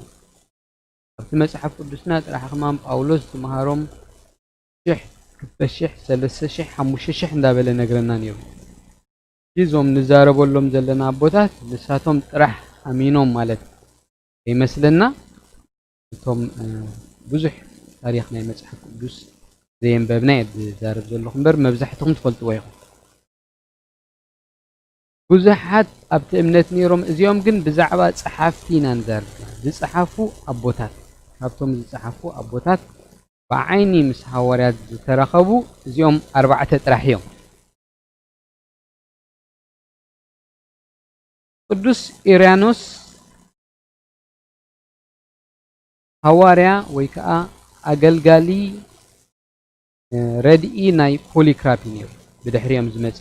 ኣብቲ መጽሓፍ ቅዱስና ጥራሕ ከማን ጳውሎስ ዝመሃሮም ሽሕ፣ ክልተ ሽሕ፣ ሰለስተ ሽሕ፣ ሓሙሽተ ሽሕ እንዳበለ ነግረና ነይሩ። እዚ እዞም ንዛረበሎም ዘለና ኣቦታት ንሳቶም ጥራሕ ኣሚኖም ማለት ይመስለና። እቶም፣ እ፣ ብዙሕ ታሪኽ ናይ መጽሓፍ ቅዱስ ዘየንበብና እየ ዝዛረብ ዘለኹ እምበር መብዛሕትኹም ትፈልጥዎ ኢኹም። ብዙሓት ኣብቲ እምነት ነይሮም፣ እዚኦም ግን ብዛዕባ ጸሓፍቲ ኢና ንዛረብ። ዝጸሓፉ ኣቦታት፣ ካብቶም ዝጸሓፉ ኣቦታት ብዓይኒ ምስ ሃዋርያት ዝተራኸቡ እዚኦም ኣርባዕተ ጥራሕ እዮም። ቅዱስ ኢርያኖስ ሃዋርያ ወይ ከዓ ኣገልጋሊ፣ እ፣ ረድኢ ናይ ፖሊክራፕ እዩ ነይሩ። ብድሕሪኦም ዝመጸ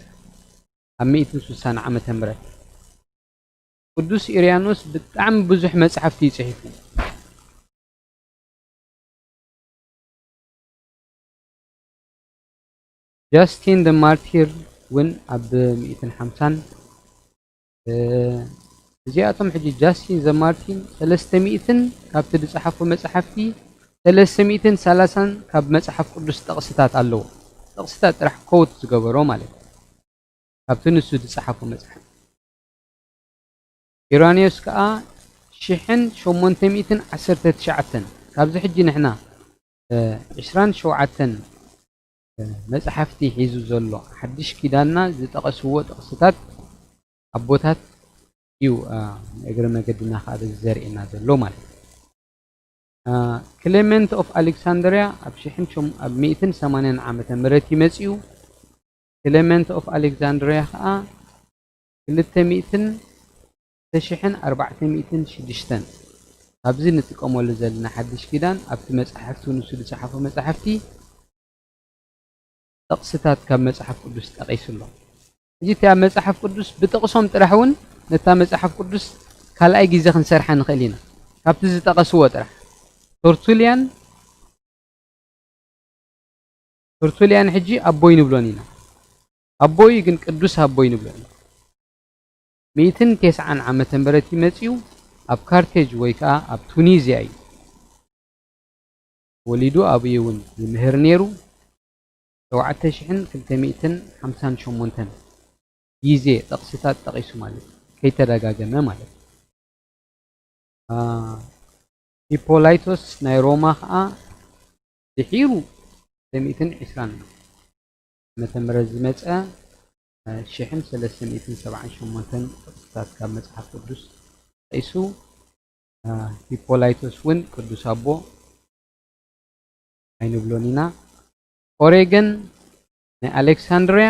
ኣብ ሚእትን ስሳን ዓመተ ምህረት። ቅዱስ ኢርያኖስ ብጣዕሚ ብዙሕ መጽሓፍቲ እዩ ጽሒፉ። ጃስቲን ደ ማርቲር እውን ኣብ ሚእትን ሓምሳን፣ እ፣ እዚኣቶም ሕጂ ጃስቲን ዘ ማርቲን ሰለስተ ሚእትን ካብቲ ዝጸሓፎ መጽሓፍቲ ሰለስተ ሚእትን ሰላሳን ካብ መጽሓፍ ቅዱስ ጥቕስታት ኣለዎ። ጥቕስታት ጥራሕ ኮት ዝገበሮ ማለት እዩ። ካብቲ ንሱ ዝጸሓፎ መጽሓፍ። ኢራንዮስ ከኣ ሽሕን ሸሞንተ ሚእትን ዓሰርተ ትሽዓተን፣ ካብዚ ሕጂ ንሕና፣ እ፣ ዕስራን ሸውዓተን፣ እ፣ መጽሓፍቲ ሒዙ ዘሎ ሓድሽ ኪዳንና ዝጠቐስዎ ጥቕስታት ኣቦታት እዩ፣ እ፣ ንእግረ መገድና ከኣ በዚ ዘርእየና ዘሎ ማለት እዩ። እ፣ ክሌመንት ኦፍ ኣሌክሳንድሪያ ኣብ ሽሕን ሸም-፣ ኣብ ሚእትን ሰማንያን ዓመተ ምህረት እዩ መጺኡ። ክሌመንት ኦፍ ኣሌክዛንድሪያ ከኣ ክልተ ሚእትን፣ ክልተ ሽሕን ኣርባዕተ ሚእትን ሽዱሽተን። ኣብዚ ንጥቀመሉ ዘለና ሓድሽ ኪዳን ኣብቲ መጻሕፍቲ ንሱ ዝጸሓፎ መጻሕፍቲ ጥቕስታት ካብ መጽሓፍ ቅዱስ ጠቒሱ ኣሎ። ሕጂ እቲ ኣብ መጽሓፍ ቅዱስ ብጥቕሶም ጥራሕ እውን ነታ መጽሓፍ ቅዱስ ካልኣይ ግዜ ክንሰርሓ ንኽእል ኢና። ካብቲ ዝጠቐስዎ ጥራሕ። ተርቱልያን፣ ተርቱልያን ሕጂ ኣቦይ ንብሎን ኢና። ኣቦይ ግን ቅዱስ ኣቦይ ንብሎን ኢና። ሚእትን ተስዓን ዓመተ ምህረት እዩ መጺኡ። ኣብ ካርቴጅ ወይ ከኣ ኣብ ቱኒዝያ እዩ ወሊዱ። ኣብኡ እውን ይምህር ነይሩ። ሸውዓተ ሽሕን ክልተ ሚእትን ሓምሳን ሸሞንተን ግዜ ጥቕስታት ጠቒሱ ማለት እዩ። ከይተደጋገመ ማለት እዩ። አ፣ ሂፖላይቶስ ናይ ሮማ ኸኣ ድሒሩ ክልተ ሚእትን ዕስራን ዓመተ ምህረት ዝመጸ፣ አ፣ ሽሕን ሰለስተ ሚእትን ሰብዓን ሸሞንተን ጥቕስታት ካብ መጽሓፍ ቅዱስ ጠቒሱ። አ፣ ሂፖላይቶስ እውን ቅዱስ ኣቦ ኣይንብሎን ኢና። ኦሬገን ናይ ኣሌክሳንድሪያ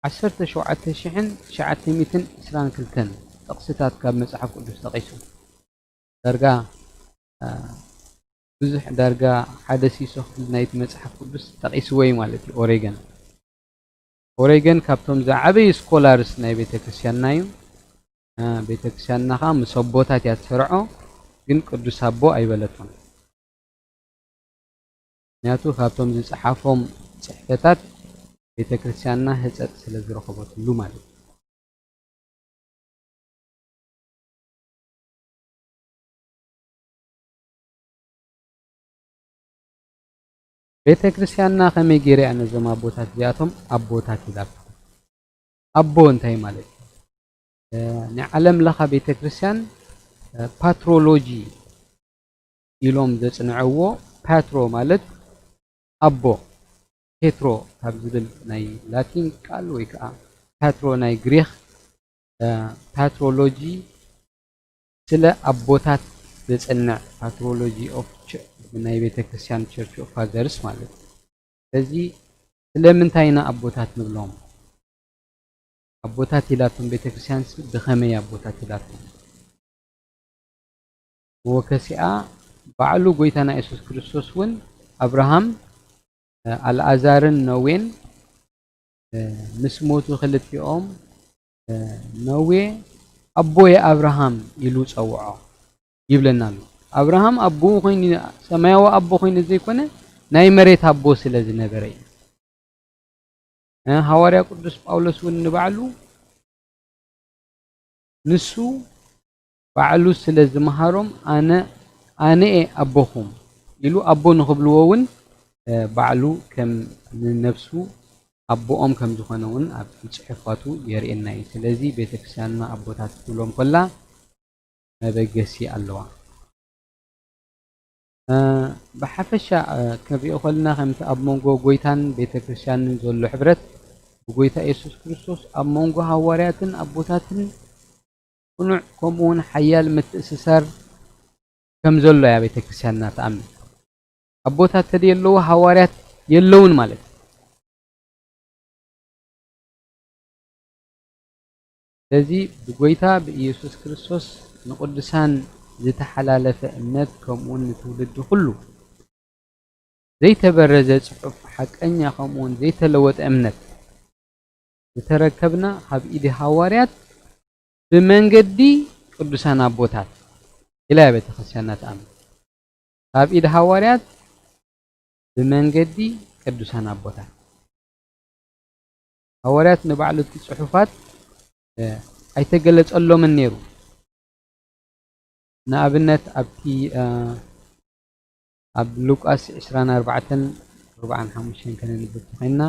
ዓሰርተ ሸውዓተ ሽሕን ትሽዓተ ሚእትን ዕስራን ክልተን ጥቕስታት ካብ መጽሓፍ ቅዱስ ጠቒሱ። ዳርጋ፣ አ፣ ብዙሕ ዳርጋ ሓደ ሲሶ ክፍሊ ናይቲ መጽሓፍ ቅዱስ ጠቒስዎ እዩ ማለት እዩ ኦሬገን። ኦሬገን ካብቶም ዝዓበዩ ስኮላርስ ናይ ቤተ ክርስቲያንና እዩ። አ፣ ቤተ ክርስቲያንና ኸኣ ምስ ኣቦታት እያ ትሰርዖ፣ ግን ቅዱስ ኣቦ ኣይበለቶን። ምኽንያቱ ካብቶም ዝጸሓፎም ጽሕፈታት ቤተ ክርስቲያንና ህጸጽ ስለ ዝረኸበትሉ ማለት እዩ። ቤተ ክርስቲያንና ከመይ ገይራ እያ ነዞም ኣቦታት እዚኣቶም ኣቦታት ኢላቶም? ኣቦ እንታይ ማለት እዩ? እ፣ ናይ ዓለም ለኻ ቤተ ክርስቲያን፣ እ፣ ፓትሮሎጂ ኢሎም ዘጽንዕዎ፣ ፓትሮ ማለት ኣቦ፣ ፔትሮ ካብ ዝብል ናይ ላቲን ቃል ወይ ከኣ ፓትሮ ናይ ግሪኽ፣ እ፣ ፓትሮሎጂ ስለ ኣቦታት ዘጽንዕ፣ ፓትሮሎጂ ኦፍ ቸ-፣ ናይ ቤተ ክርስቲያን ቸርች ኦፍ ፋዘርስ ማለት እዩ። ስለዚ ስለምንታይ ኢና ኣቦታት ንብሎም? ኣቦታት ኢላቶም ቤተ ክርስቲያንስ ብኸመይ ኣቦታት ኢላቶም? መወከሲኣ ባዕሉ ጎይታና የሱስ ክርስቶስ እውን ኣብርሃም፣ እ፣ ኣልኣዛርን ነዌን፣ እ፣ ምስ ሞቱ ክልቲኦም፣ እ፣ ነዌ ኣቦይ ኣብርሃም ኢሉ ጸውዖ። ይብለና ኣሎ። ኣብርሃም ኣቦኡ ኮይኑ፣ ሰማያዊ ኣቦ ኮይኑ ዘይኮነ፣ ናይ መሬት ኣቦ ስለ ዝነበረ እዩ። እ፣ ሃዋርያ ቅዱስ ጳውሎስ እውን ንባዕሉ፣ ንሱ ባዕሉ ስለ ዝመሃሮም፣ ኣነ፣ ኣነ እየ ኣቦኹም ኢሉ ኣቦ ንኽብልዎ እውን፣ እ፣ ባዕሉ ከም ንነብሱ ኣቦኦም ከም ዝኾነ እውን ኣብቲ ጽሑፋቱ የርእየና እዩ። ስለዚ ቤተክርስትያንና ኣቦታት ክትብሎም ከላ መበገሲ ኣለዋ። እ፣ ብሓፈሻ፣ እ፣ ክንሪኦ ከለና ከምቲ ኣብ መንጎ ጎይታን ቤተክርስትያንን ዘሎ ሕብረት፣ ብጎይታ የሱስ ክርስቶስ ኣብ መንጎ ሃዋርያትን ኣቦታትን ቅኑዕ ከምኡ እውን ሓያል ምትእስሳር ከም ዘሎ እያ ቤተክርስትያንና ትኣምን። ኣቦታት ተደየለዉ ሃዋርያት የለውን ማለት እዩ። ስለዚ ብጎይታ ብኢየሱስ ክርስቶስ ንቅዱሳን ዝተሓላለፈ እምነት ከምኡውን ንትውልዲ ኩሉ ዘይተበረዘ ጽሑፍ ሓቀኛ ከምኡውን ዘይተለወጠ እምነት ዝተረከብና ካብ ኢድ ሃዋርያት ብመንገዲ ቅዱሳን ኣቦታት ኢላ እያ ቤተክርስትያንና ትኣምን። ካብ ኢድ ሃዋርያት ብመንገዲ ቅዱሳን ኣቦታት። ሃዋርያት ንባዕሉ እቲ ጽሑፋት፣ እ፣ ኣይተገለጸሎምን ነይሩ። ንኣብነት ኣብቲ፣ እ፣ ኣብ ሉቃስ ዕስራን ኣርባዕተን ኣርባዓን ሓሙሽተን ከነንብብ ተኾይንና፣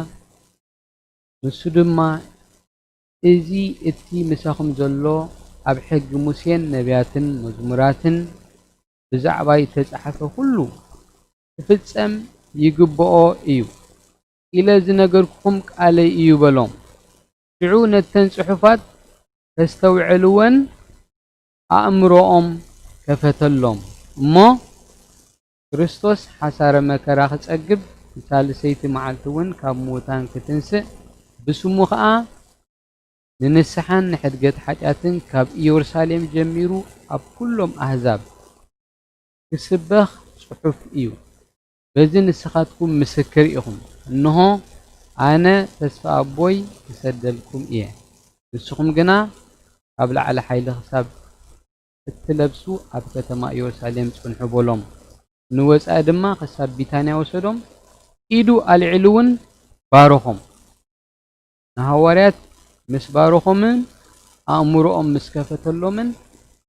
ንሱ ድማ፣ እዚ እቲ ምሳኹም ዘሎ ኣብ ሕጊ ሙሴን ነቢያትን መዝሙራትን ብዛዕባይ እተጻሕፈ ኩሉ ክፍጸም ይግብኦ እዩ ኢለ ዝነገርኩኹም ቃለይ እዩ በሎም። ሽዑ ነተን ጽሑፋት ከስተውዕልወን ኣእምሮኦም ከፈተሎም እሞ፣ ክርስቶስ ሓሳረ መከራ ክጸግብ፣ ብሳልሰይቲ መዓልቲ እውን ካብ ምዉታን ክትንስእ፣ ብስሙ ኸኣ ንንስሓን ንሕድገት ሓጢኣትን ካብ ኢየሩሳሌም ጀሚሩ ኣብ ኩሎም ኣህዛብ ክስበኽ ጽሑፍ እዩ። በዚ ንስኻትኩም ምስክር ኢኹም። እንሆ፣ ኣነ ተስፋ ኣቦይ ክሰደልኩም እየ። ንስኹም ግና ካብ ላዕሊ ሓይሊ ክሳብ እትለብሱ ኣብ ከተማ ኢየሩሳሌም ጽንሑ በሎም። ንወጻኢ ድማ ክሳብ ቢታንያ ወሰዶም፣ ኢዱ ኣልዒሉ እውን ባረኾም። ንሃዋርያት ምስ ባረኾምን ኣእምሮኦም ምስ ከፈተሎምን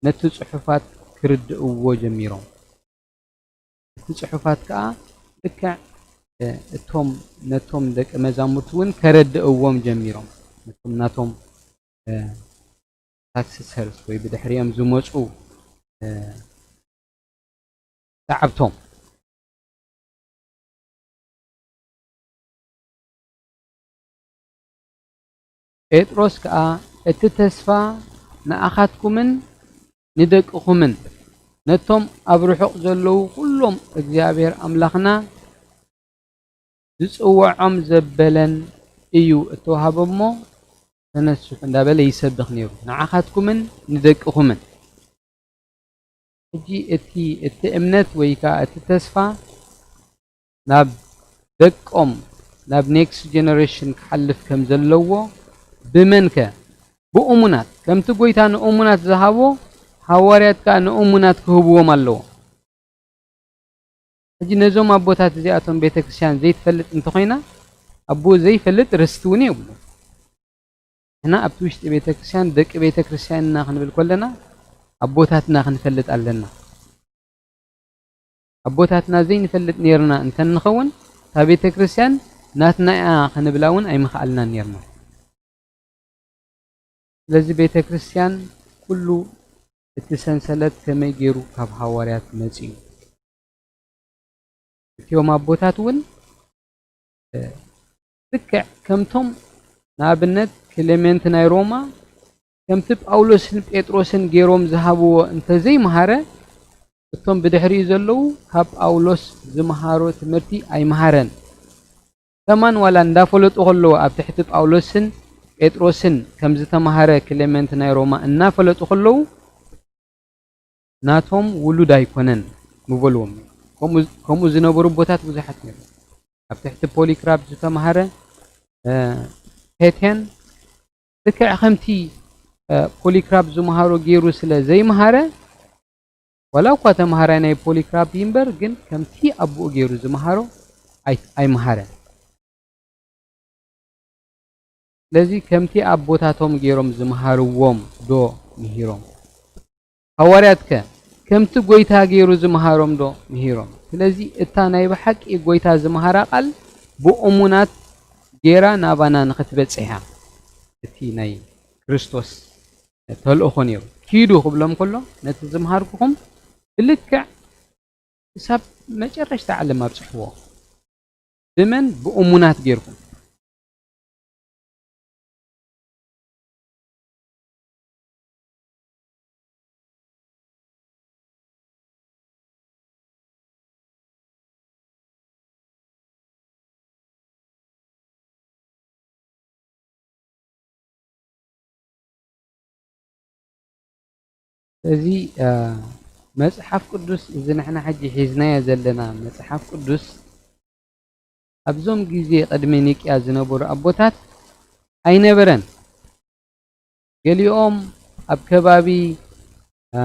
ነቲ ጽሑፋት ክርድእዎ ጀሚሮም። እቲ ጽሑፋት ከኣ ልክዕ፣ እ፣ እቶም ነቶም ደቂ መዛሙርቲ እውን ከረድእዎም ጀሚሮም። ነቶም ናቶም፣ እ፣ ሳክሰሰርስ ወይ ብድሕሪኦም ዝመጹ፣ እ፣ ሰዓብቶም። ጴጥሮስ ከኣ፣ እቲ ተስፋ ንኣኻትኩምን ንደቅኹምን ነቶም ኣብ ርሑቕ ዘለዉ ኩሎም እግዚኣብሔር ኣምላኽና ዝጽውዖም ዘበለን እዩ እተዋህበ እሞ ተነስሑ እንዳበለ ይሰብኽ ነይሩ፣ ንዓኻትኩምን ንደቅኹምን። ሕጂ እቲ፣ እቲ እምነት ወይ ከኣ እቲ ተስፋ ናብ ደቆም፣ ናብ ኔክስት ጀነሬሽን ክሓልፍ ከም ዘለዎ ብመንከ? ብእሙናት። ከምቲ ጎይታ ንእሙናት ዝሃቦ፣ ሃዋርያት ከኣ ንእሙናት ክህብዎም ኣለዎ። ሕጂ ነዞም ኣቦታት እዚኣቶም ቤተ ክርስቲያን ዘይትፈልጥ እንተኾይና፣ ኣቦ ዘይፈልጥ ርስቲ እውን የብሉ። ንሕና ኣብቲ ውሽጢ ቤተ ክርስቲያን ደቂ ቤተ ክርስቲያን ኢና ክንብል ከለና ኣቦታትና ክንፈልጥ ኣለና። ኣቦታትና ዘይንፈልጥ ነይርና እንተንኸውን፣ እታ ቤተ ክርስቲያን ናትና እያ ክንብላ እውን ኣይምኽኣልናን ነይርና። ስለዚ ቤተ ክርስቲያን ኩሉ እቲ ሰንሰለት ከመይ ገይሩ ካብ ሃዋርያት መጺኡ? እቲኦም ኣቦታት እውን፣ እ፣ ልክዕ ከምቶም ንኣብነት ክሌሜንት ናይ ሮማ ከምቲ ጳውሎስን ጴጥሮስን ገይሮም ዝሃብዎ እንተዘይመሃረ፣ እቶም ብድሕሪኡ ዘለዉ ካብ ጳውሎስ ዝመሃሮ ትምህርቲ ኣይመሃረን። ከማን ዋላ እንዳፈለጡ ከለዉ ኣብ ትሕቲ ጳውሎስን ጴጥሮስን ከም ዝተመሃረ ክሌሜንት ናይ ሮማ እናፈለጡ ከለዉ ናቶም ውሉድ ኣይኮነን ምበልዎም። ከምኡ፣ ከምኡ ዝነበሩ ኣቦታት ብዙሓት ነይሮም። ኣብ ትሕቲ ፖሊክራፕ ዝተመሃረ፣ እ፣ ፔቴን ልክዕ ከምቲ፣ እ፣ ፖሊክራፕ ዝመሃሮ ገይሩ ስለ ዘይመሃረ ዋላ እኳ ተምሃራይ ናይ ፖሊክራፕ ይንበር፣ ግን ከምቲ ኣቦኡ ገይሩ ዝመሃሮ ኣይ-፣ ኣይመሃረን። ስለዚ ከምቲ ኣቦታቶም ገይሮም ዝመሃርዎም ዶ ምሂሮም? ሃዋርያት ከ ከምቲ ጎይታ ገይሩ ዝመሃሮም ዶ ምሂሮም? ስለዚ እታ ናይ ብሓቂ ጎይታ ዝመሃራ ቃል ብእሙናት ገይራ ናባና ንኽትበጽሕ እያ። እቲ ናይ ክርስቶስ ተልእኾ ነይሩ። ኪዱ ክብሎም ከሎ ነቲ ዝመሃርኩኹም ብልክዕ ክሳብ መጨረሽታ ዓለም ኣብጽሕዎ። ብመን? ብእሙናት ጌርኩም። እዚ፣ እ፣ መጽሓፍ ቅዱስ፣ እዚ ንሕና ሕጂ ሒዝናዮ ዘለና መጽሓፍ ቅዱስ ኣብዞም ግዜ ቅድሚ ኒቅያ ዝነበሩ ኣቦታት ኣይነበረን። ገሊኦም ኣብ ከባቢ፣ እ፣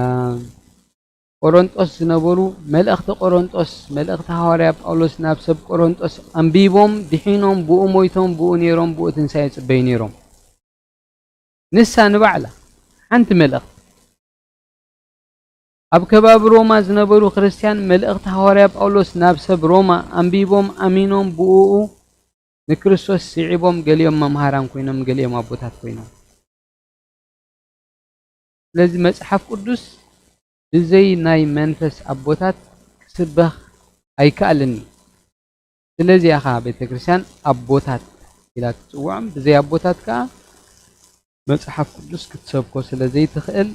ቆሮንጦስ ዝነበሩ፣ መልእኽቲ ቆሮንጦስ፣ መልእኽቲ ሃዋርያ ጳውሎስ ናብ ሰብ ቆሮንጦስ ኣንቢቦም፣ ድሒኖም፣ ብኡ ሞይቶም፣ ብኡ ነይሮም፣ ብኡ ትንሳኤ ይጽበዩ ነይሮም። ንሳ ንባዕላ ሓንቲ መልእኽቲ። ኣብ ከባቢ ሮማ ዝነበሩ ክርስትያን፣ መልእኽቲ ሃዋርያ ጳውሎስ ናብ ሰብ ሮማ ኣንቢቦም፣ ኣሚኖም፣ ብእኡ ንክርስቶስ ስዒቦም፣ ገሊኦም መምሃራን ኮይኖም፣ ገሊኦም ኣቦታት ኮይኖም። ስለዚ መጽሓፍ ቅዱስ ብዘይ ናይ መንፈስ ኣቦታት ክስበኽ ኣይከኣልን እዩ። ስለዚ ኢኻ ቤተ ክርስቲያን ኣቦታት ኢላ ትጽውዖም፣ ብዘይ ኣቦታት ከኣ መጽሓፍ ቅዱስ ክትሰብኮ ስለ ዘይትኽእል፣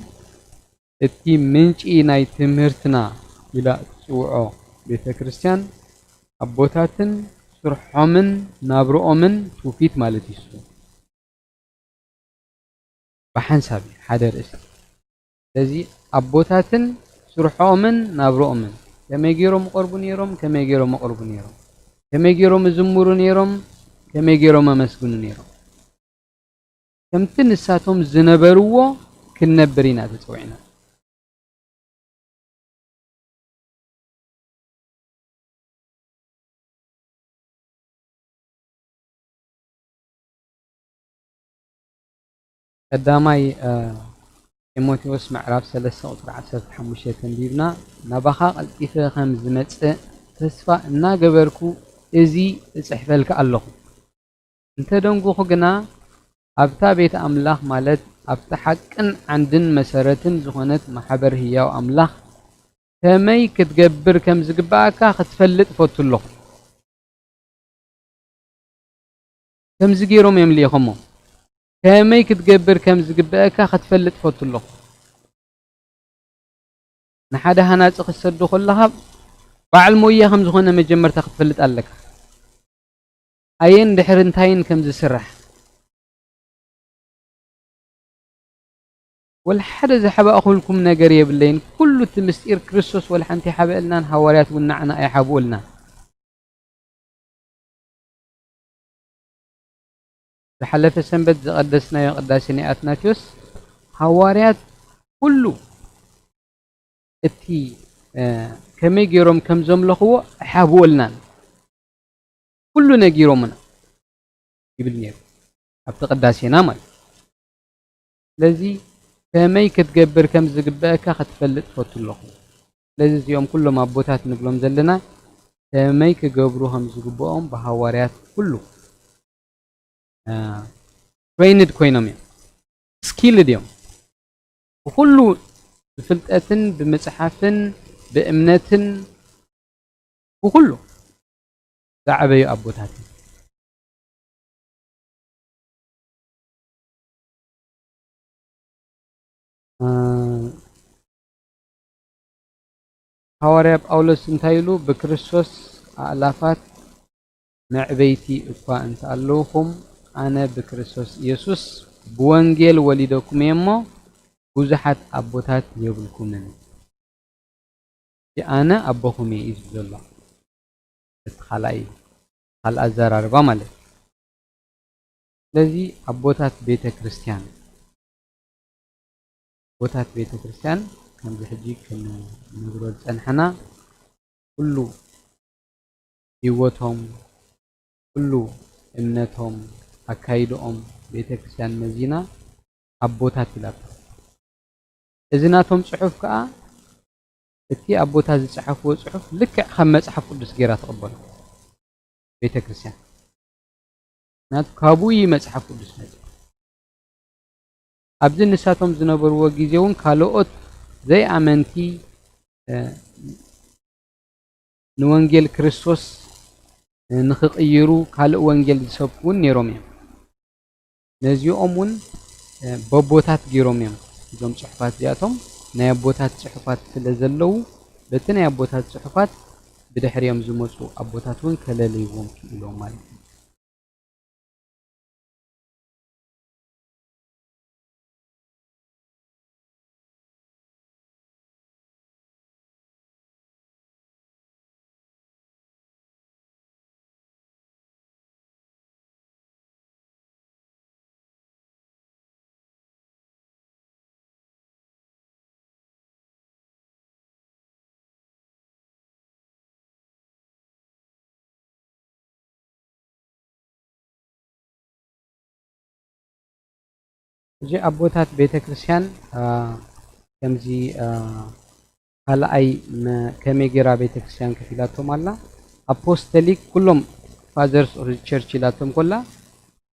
እቲ ምንጪ ናይ ትምህርትና ኢላ እትጽውዖ ቤተ ክርስቲያን ኣቦታትን ስርሖምን ናብርኦምን ትውፊት ማለት እዩ። ብሓንሳብ እዩ፣ ሓደ ርእሲ። ስለዚ ኣቦታትን ስርሖምን ናብርኦምን ከመይ ገይሮም ይቐርቡ ነይሮም፣ ከመይ ገይሮም ይቐርቡ ነይሮም፣ ከመይ ገይሮም ይዝምሩ ነይሮም፣ ከመይ ገይሮም ኣመስግኑ ነይሮም። ከምቲ ንሳቶም ዝነበርዎ ክንነብር ኢና ተጸዊዕና። ቀዳማይ፣ እ፣ ጢሞቴዎስ ምዕራፍ ሰለስተ ቁጽሪ ዓሰርተ ሓሙሽተ ተንቢብና፣ ናባኻ ቀልጢፈ ከም ዝመጽእ ተስፋ እናገበርኩ እዚ እጽሕፈልካ ኣለኹ። እንተ ደንጉኹ ግና፣ ኣብታ ቤት ኣምላኽ፣ ማለት ኣብታ ሓቅን ዓንድን መሰረትን ዝኾነት ማሕበር ህያው ኣምላኽ፣ ከመይ ክትገብር ከም ዝግብኣካ ክትፈልጥ እፈቱ ኣለኹ። ከምዚ ገይሮም እዮም ልኢኾሞ። ከመይ ክትገብር ከም ዝግብኣካ ክትፈልጥ እፈቱ ኣለኹ። ንሓደ ሃናጺ ክትሰዶ ከለኻ፣ በዓል ሞያ ከም ዝኾነ መጀመርታ ክትፈልጥ ኣለካ። ኣየን ድሕሪ እንታይን ከም ዝስራሕ። ወላ ሓደ ዝሓባእኹልኩም ነገር የብለይን። ኩሉ እቲ ምስጢር ክርስቶስ ወላ ሓንቲ ኣይሓበእልናን፣ ሃዋርያት እውን ንዓና ኣይሓብኡልናን። ዝሓለፈ ሰንበት ዝቐደስናዮ ቅዳሴ ናይ ኣትናቴዎስ፣ ሃዋርያት ኩሉ እቲ፣ እ፣ ከመይ ገይሮም ከም ዘምለኽዎ ኣይሓብኡልናን። ኩሉ ነጊሮምና ይብል ነይሩ፣ ኣብቲ ቅዳሴና ማለት። ስለዚ ከመይ ክትገብር ከም ዝግበአካ ክትፈልጥ ፈቱ ኣለኹ። ስለዚ እዚኦም ኩሎም ኣቦታት ንብሎም ዘለና ከመይ ክገብሩ ከም ዝግብኦም ብሃዋርያት ኩሉ፣ እ፣ ትሬይንድ ኮይኖም እዮም፣ ስኪልድ እዮም። ብኹሉ ብፍልጠትን ብምጽሓፍን ብእምነትን ብኹሉ ዝዓበዩ ኣቦታት እዮም። እ፣ ሃዋርያ ጳውሎስ እንታይ ኢሉ? ብክርስቶስ ኣእላፋት መዕበይቲ እኳ እንተኣለውኹም፣ ኣነ ብክርስቶስ ኢየሱስ ብወንጌል ወሊደኩም እየ እሞ፣ ብዙሓት ኣቦታት የብልኩምን። ኣነ ኣቦኹም እየ እዩ ዘሎ። እቲ ካልኣይ፣ ካልእ ኣዘራርባ ማለት እዩ። ስለዚ ኣቦታት ቤተ ክርስቲያን፣ ኣቦታት ቤተ ክርስቲያን ከምዚ ሕጂ ክንነግሮ ዝጸንሐና፣ ኩሉ ህይወቶም፣ ኩሉ እምነቶም፣ ኣካይድኦም ቤተ ክርስቲያን መዚና ኣቦታት ኢላቶ። እዚ ናቶም ጽሑፍ ከኣ፣ እቲ ኣቦታት ዝጸሓፍዎ ጽሑፍ ልክዕ ከም መጽሓፍ ቅዱስ ገይራ ትቕበሎ ቤተ ክርስቲያን። ምኽንያቱ ካብኡ እዩ መጽሓፍ ቅዱስ መጽ-፣ ኣብዚ ንሳቶም ዝነበርዎ ግዜ እውን ካልኦት ዘይኣመንቲ፣ እ፣ ንወንጌል ክርስቶስ፣ እ፣ ንኽቕይሩ ካልእ ወንጌል ዝሰብኩ እውን ነይሮም እዮም። ነዚኦም እውን፣ እ፣ በቦታት ገይሮም እዮም። እዞም ጽሑፋት እዚኣቶም ናይ ኣቦታት ጽሑፋት ስለ ዘለዉ፣ በቲ ናይ ኣቦታት ጽሑፋት ብድሕሪኦም ዝመጹ ኣቦታት እውን ከለልይዎም ክኢሎም ማለት እዩ። እዚ ኣቦታት ቤተ ክርስቲያን፣ አ፣ ከምዚ፣ አ፣ ካልኣይ መ-፣ ከመይ ገይራ ቤተ ክርስቲያን ከፊላቶም ኣላ? ኣፖስቶሊክ፣ ኩሎም ፋዘርስ ኦፍ ቸርች ኢላቶም ኮላ፣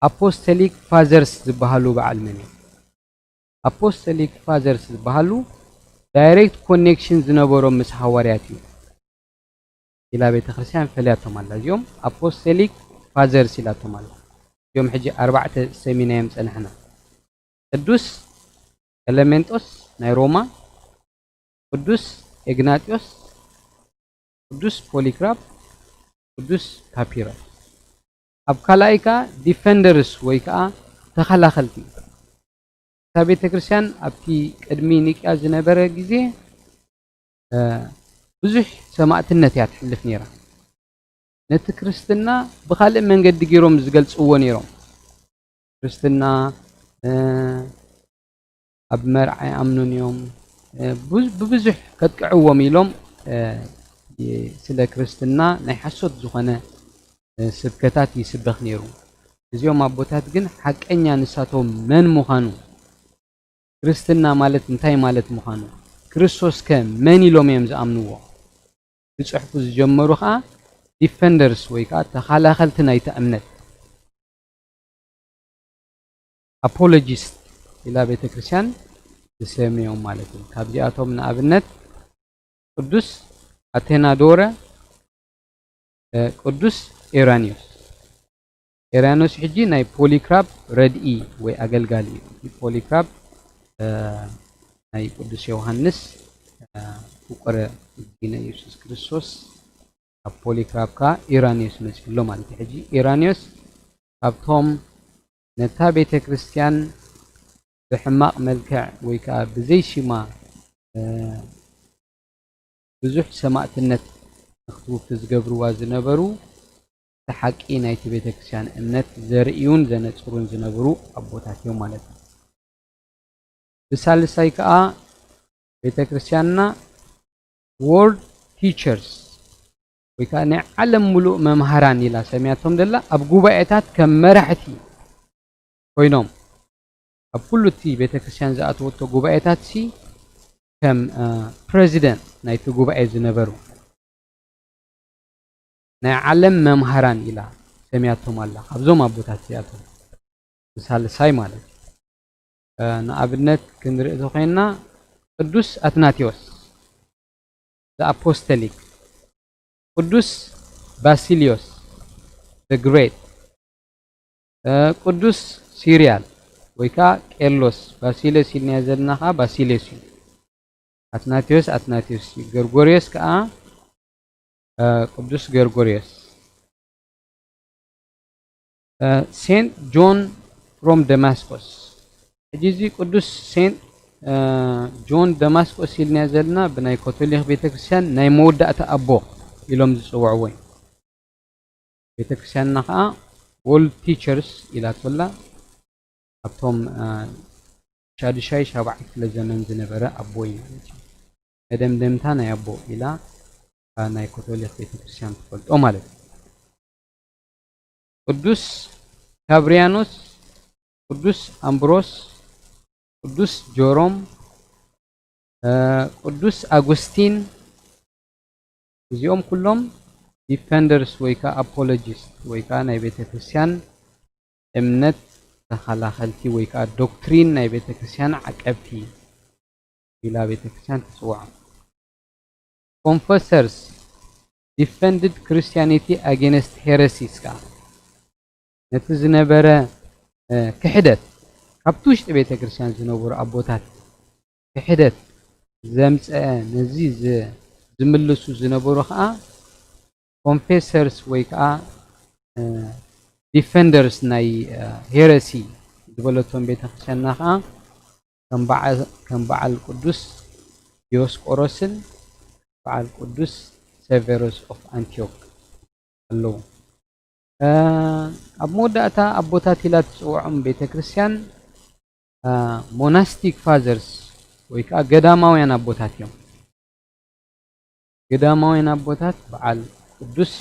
ኣፖስቶሊክ ፋዘርስ ዝበሃሉ በዓል መን እዮም? ኣፖስቶሊክ ፋዘርስ ዝበሃሉ ዳይሬክት ኮኔክሽን ዝነበሮም ምስ ሃዋርያት እዩ ኢላ ቤተ ክርስቲያን ፈሊያቶም ኣላ። እዚኦም ኣፖስቶሊክ ፋዘርስ ኢላቶም ኣላ። እዚኦም ሕጂ ኣርባዕተ ሰሚናዮም ጸንሕና። ቅዱስ ቀለሜንጦስ ናይ ሮማ፣ ቅዱስ ኤግናጢዮስ፣ ቅዱስ ፖሊክራፕ፣ ቅዱስ ፓፒሮስ። ኣብ ካልኣይ ከኣ ዲፈንደርስ ወይ ከኣ ተኸላኸልቲ። እታ ቤተ ክርስቲያን ኣብቲ ቅድሚ ኒቅያ ዝነበረ ግዜ፣ እ፣ ብዙሕ ሰማእትነት እያ ትሕልፍ ነይራ። ነቲ ክርስትና ብኻልእ መንገዲ ገይሮም ዝገልጽዎ ነይሮም። ክርስትና፣ እ፣ ኣብ መርዓ ይኣምኑን እዮም። እ፣ ብዙ-፣ ብብዙሕ ከጥቅዕዎም ኢሎም፣ እ፣ ይ-፣ ስለ ክርስትና ናይ ሓሶት ዝኾነ፣ እ፣ ስብከታት ይስበኽ ነይሩ። እዚኦም ኣቦታት ግን ሓቀኛ ንሳቶም መን ምዃኑ፣ ክርስትና ማለት እንታይ ማለት ምዃኑ፣ ክርስቶስ ከ መን ኢሎም እዮም ዝኣምንዎ? ክጽሕፉ ዝጀመሩ ኸኣ ዲፈንደርስ ወይ ከኣ ተኸላኸልቲ ናይታ እምነት፣ ኣፖሎጂስት ኢላ ቤተ ክርስቲያን ትሰምዮም ማለት እዩ። ካብዚኣቶም ንኣብነት ቅዱስ ኣቴናዶረ፣ እ፣ ቅዱስ ኤራኒዮስ። ኤራኒዮስ ሕጂ ናይ ፖሊክራፕ ረድኢ ወይ ኣገልጋሊ እዩ። ፖሊክራፕ፣ እ፣ ናይ ቅዱስ ዮሃንስ፣ እ፣ ፍቁረ እግዚእነ ኢየሱስ ክርስቶስ፣ ኣብ ፖሊክራፕ ከኣ ኢራኒዮስ መጺኡ ኣሎ ማለት እዩ። ሕጂ ኢራኒዮስ ካብቶም ነታ ቤተ ክርስቲያን ብሕማቕ መልክዕ ወይ ከኣ ብዘይ ሽማ፣ እ፣ ብዙሕ ሰማእትነት ንኽትውፊ ዝገብርዋ ዝነበሩ፣ እቲ ሓቂ ናይቲ ቤተ ክርስቲያን እምነት ዘርእዩን ዘነጽሩን ዝነበሩ ኣቦታት እዮም ማለት እዩ። ብሳልሳይ ከኣ ቤተ ክርስቲያንና ወርልድ ቲቸርስ ወይ ከኣ ናይ ዓለም ምሉእ መምሃራን ኢላ ሰምያቶም ዘላ፣ ኣብ ጉባኤታት ከም መራሕቲ ኮይኖም፣ ኣብ ኩሉ እቲ ቤተ ክርስቲያን ዝኣተወቶ ጉባኤታት ሲ ከም፣ እ፣ ፕረዚደንት ናይቲ ጉባኤ ዝነበሩ ናይ ዓለም መምሃራን ኢላ ሰምያቶም ኣላ። ካብዞም ኣቦታት እዚኣቶም ብሳልሳይ ማለት እዩ። እ፣ ንኣብነት ክንርኢ ተኾይንና ቅዱስ ኣትናቴዎስ ዘኣፖስተሊክ፣ ቅዱስ ባሲሊዮስ ዘ ግሬት፣ እ፣ ቅዱስ ሲሪያል ወይ ከኣ ቄርሎስ፣ ባሲሊዮስ ኢልናዮ ዘለና ከኣ ባሲሊዮስ እዩ። ኣትናቴዎስ ኣትናቴዎስ እዩ። ገርጎርዮስ ከኣ፣ እ፣ ቅዱስ ገርጎርዮስ። እ፣ ሴንት ጆን ፍሮም ደማስቆስ። ሕጂ እዚ ቅዱስ ሴንት፣ እ፣ ጆን ደማስቆስ ኢልናዮ ዘለና ብናይ ካቶሊክ ቤተክርስትያን ናይ መወዳእታ ኣቦ ኢሎም ዝጽውዕዎ እዩ። ቤተክርስትያንና ከኣ ወርልድ ቲቸርስ ኢላቶ ኣላ። ኣብቶም፣ እ፣ ሻድሻይ ሻብዓይ ክፍለ ዘመን ዝነበረ ኣቦ እዩ ማለት እዩ። መደምደምታ ናይ ኣቦ ኢላ ናይ ኮቶሊክ ቤተክርስትያን ትፈልጦ ማለት እዩ። ቅዱስ ካብሪያኖስ፣ ቅዱስ ኣምብሮስ፣ ቅዱስ ጆሮም፣ ቅዱስ ኣጉስቲን፣ እዚኦም ኩሎም ዲፈንደርስ ወይ ከዓ ኣፖሎጂስት ወይ ከዓ ናይ ቤተክርስትያን እምነት ተኸላኸልቲ ወይ ከዓ ዶክትሪን ናይ ቤተክርስትያን ዓቀብቲ ኢላ ቤተክርስትያን ትፅውዖም። Confessors defended Christianity against heresies ከዓ ነቲ ዝነበረ ክሕደት፣ ካብቲ ውሽጢ ቤተክርስትያን ዝነበሩ ኣቦታት ክሕደት ዘምፀአ፣ ነዚ ዝምልሱ ዝነበሩ ከዓ ኮንፌሰርስ ወይ ከዓ ዲፈንደርስ ናይ ሄረሲ ዝበለቶም ቤተክርስትያንና ከዓ ከም በዓል ቅዱስ ዲዮስቆሮስን በዓል ቅዱስ ሴቨሮስ ኦፍ ኣንቲዮክ ኣለዉ። ኣብ መወዳእታ ኣቦታት ኢላ ትፅውዖም ቤተክርስትያን ሞናስቲክ ፋዘርስ ወይ ከዓ ገዳማውያን ኣቦታት እዮም። ገዳማውያን ኣቦታት በዓል ቅዱስ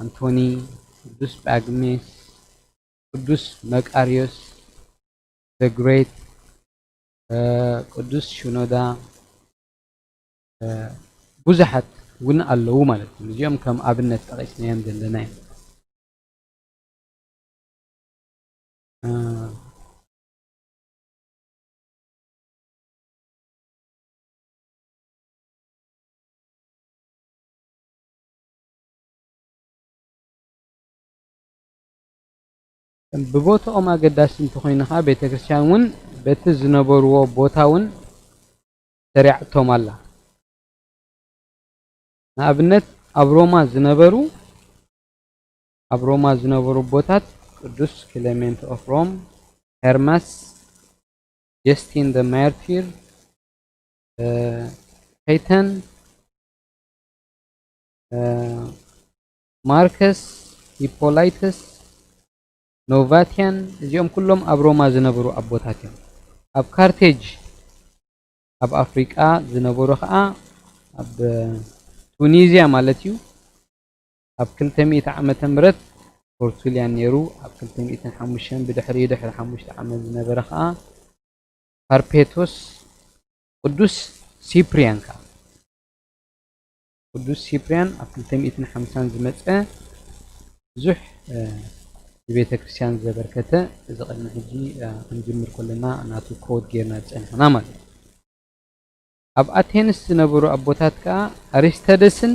ኣንቶኒ፣ ቅዱስ ጳግሜስ፣ ቅዱስ መቃርዮስ the great፣ ቅዱስ ሽኖዳ፣ ብዙሓት እውን ኣለዉ ማለት እዩ። እዚኦም ከም ኣብነት ጠቒስናዮም ዘለና እዮም። ብቦታኦም ኣገዳሲ እንተኾይኑ ከዓ ቤተክርስትያን እውን በቲ ዝነበርዎ ቦታ እውን ሰሪዓቶም ኣላ። ንኣብነት ኣብ ሮማ ዝነበሩ ኣብ ሮማ ዝነበሩ ኣቦታት ቅዱስ ክሌሜንት ኦፍ ሮም፣ ሄርማስ፣ ጀስቲን ደ ማርቲር፣ ኬተን፣ ማርከስ፣ ሂፖላይተስ፣ ኖቫቲያን፣ እዚኦም ኩሎም ኣብ ሮማ ዝነበሩ ኣቦታት እዮም። ኣብ ካርቴጅ ኣብ ኣፍሪቃ ዝነበሩ ከዓ ኣብ ቱኒዝያ ማለት እዩ ኣብ ክልተ ሚእቲ ዓመተ ምህረት ቶርቱልያን ነይሩ። ኣብ ክልተ ሚእትን ሓሙሽተን ብድሕሪኡ ድሕሪ ሓሙሽተ ዓመት ዝነበረ ከዓ ፓርፔቶስ፣ ቅዱስ ሲፕሪያን ከዓ ቅዱስ ሲፕሪያን ኣብ ክልተ ሚእትን ሓምሳን ዝመፀ ብዙሕ ንቤተ ክርስቲያን ዘበርከተ እዚ ቅድሚ ሕጂ ክንጅምር ከለና ናቱ ኮድ ጌርና ዝፀንሕና ማለት እዩ። ኣብ ኣቴንስ ዝነበሩ ኣቦታት ከዓ ኣሪስተደስን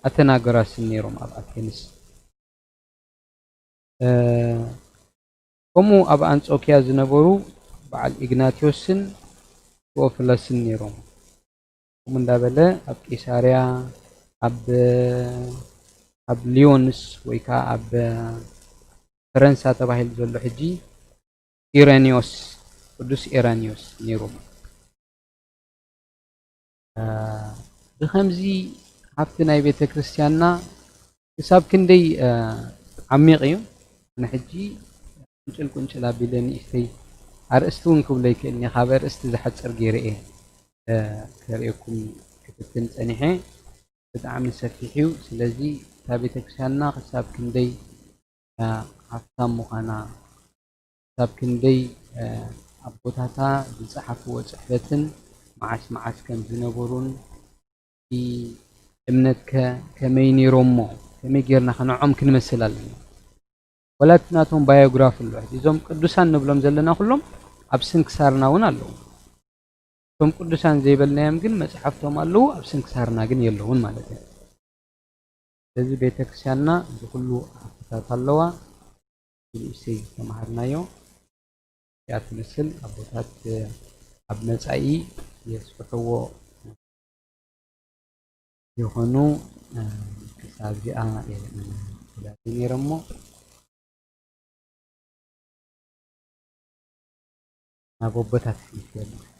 ኣተናጎራስን ነይሮም ኣብ ኣቴንስ። ከምኡ ኣብ ኣንጾኪያ ዝነበሩ በዓል ኢግናቲዮስን ቴዎፍለስን ነይሮም። ከምኡ እንዳበለ ኣብ ቂሳርያ፣ ኣብ ኣብ ሊዮንስ ወይ ከዓ ኣብ ፈረንሳ ተባሂሉ ዘሎ ሕጂ ኢረኒዮስ፣ ቅዱስ ኢረኒዮስ ነይሩ። ብኸምዚ ሃብቲ ናይ ቤተ ክርስቲያንና ክሳብ ክንደይ ዓሚቕ እዩ። ንሕጂ ቁንጭል ቁንጭል ኣቢለ ንእሽተይ ኣርእስቲ እውን ክብሎ ይክእልኒ፣ ካብ ኣርእስቲ ዝሓፅር ገይረ እየ ከርእየኩም ክፍትን ፀኒሐ። ብጣዕሚ ሰፊሕ እዩ። ስለዚ እታ ቤተ ክርስቲያንና ክሳብ ክንደይ ሃፍታም ምዃና፣ ክሳብ ክንደይ ኣቦታታ ዝፀሓፍዎ ፅሕፈትን መዓስ መዓስ ከም ዝነበሩን እቲ እምነትከ ከመይ ነይሮሞ፣ ከመይ ጌርና ከ ንዕኦም ክንመስል ኣለና? ወላ እቲ ናቶም ባዮግራፊ ኣሎ። ሕጂ እዞም ቅዱሳን ንብሎም ዘለና ኩሎም ኣብ ስንክሳርና እውን ኣለዉ። እቶም ቅዱሳን ዘይበልናዮም ግን መጽሓፍቶም ኣለዉ፣ ኣብ ስንክሳርና ግን የለዉን ማለት እዩ። ስለዚ ቤተክርስትያንና እዚ ኩሉ ሃብትታት ኣለዋ። ንእሽተይ ዝተምሃርናዮ እዚኣ ትመስል። ኣቦታት ኣብ መጻኢ የስፍሕዎ ይኾኑ። ክሳብ እዚኣ እዮም ተዳልዩ ነይሮሞ። ናብ ኣቦታት ይፈልጥ።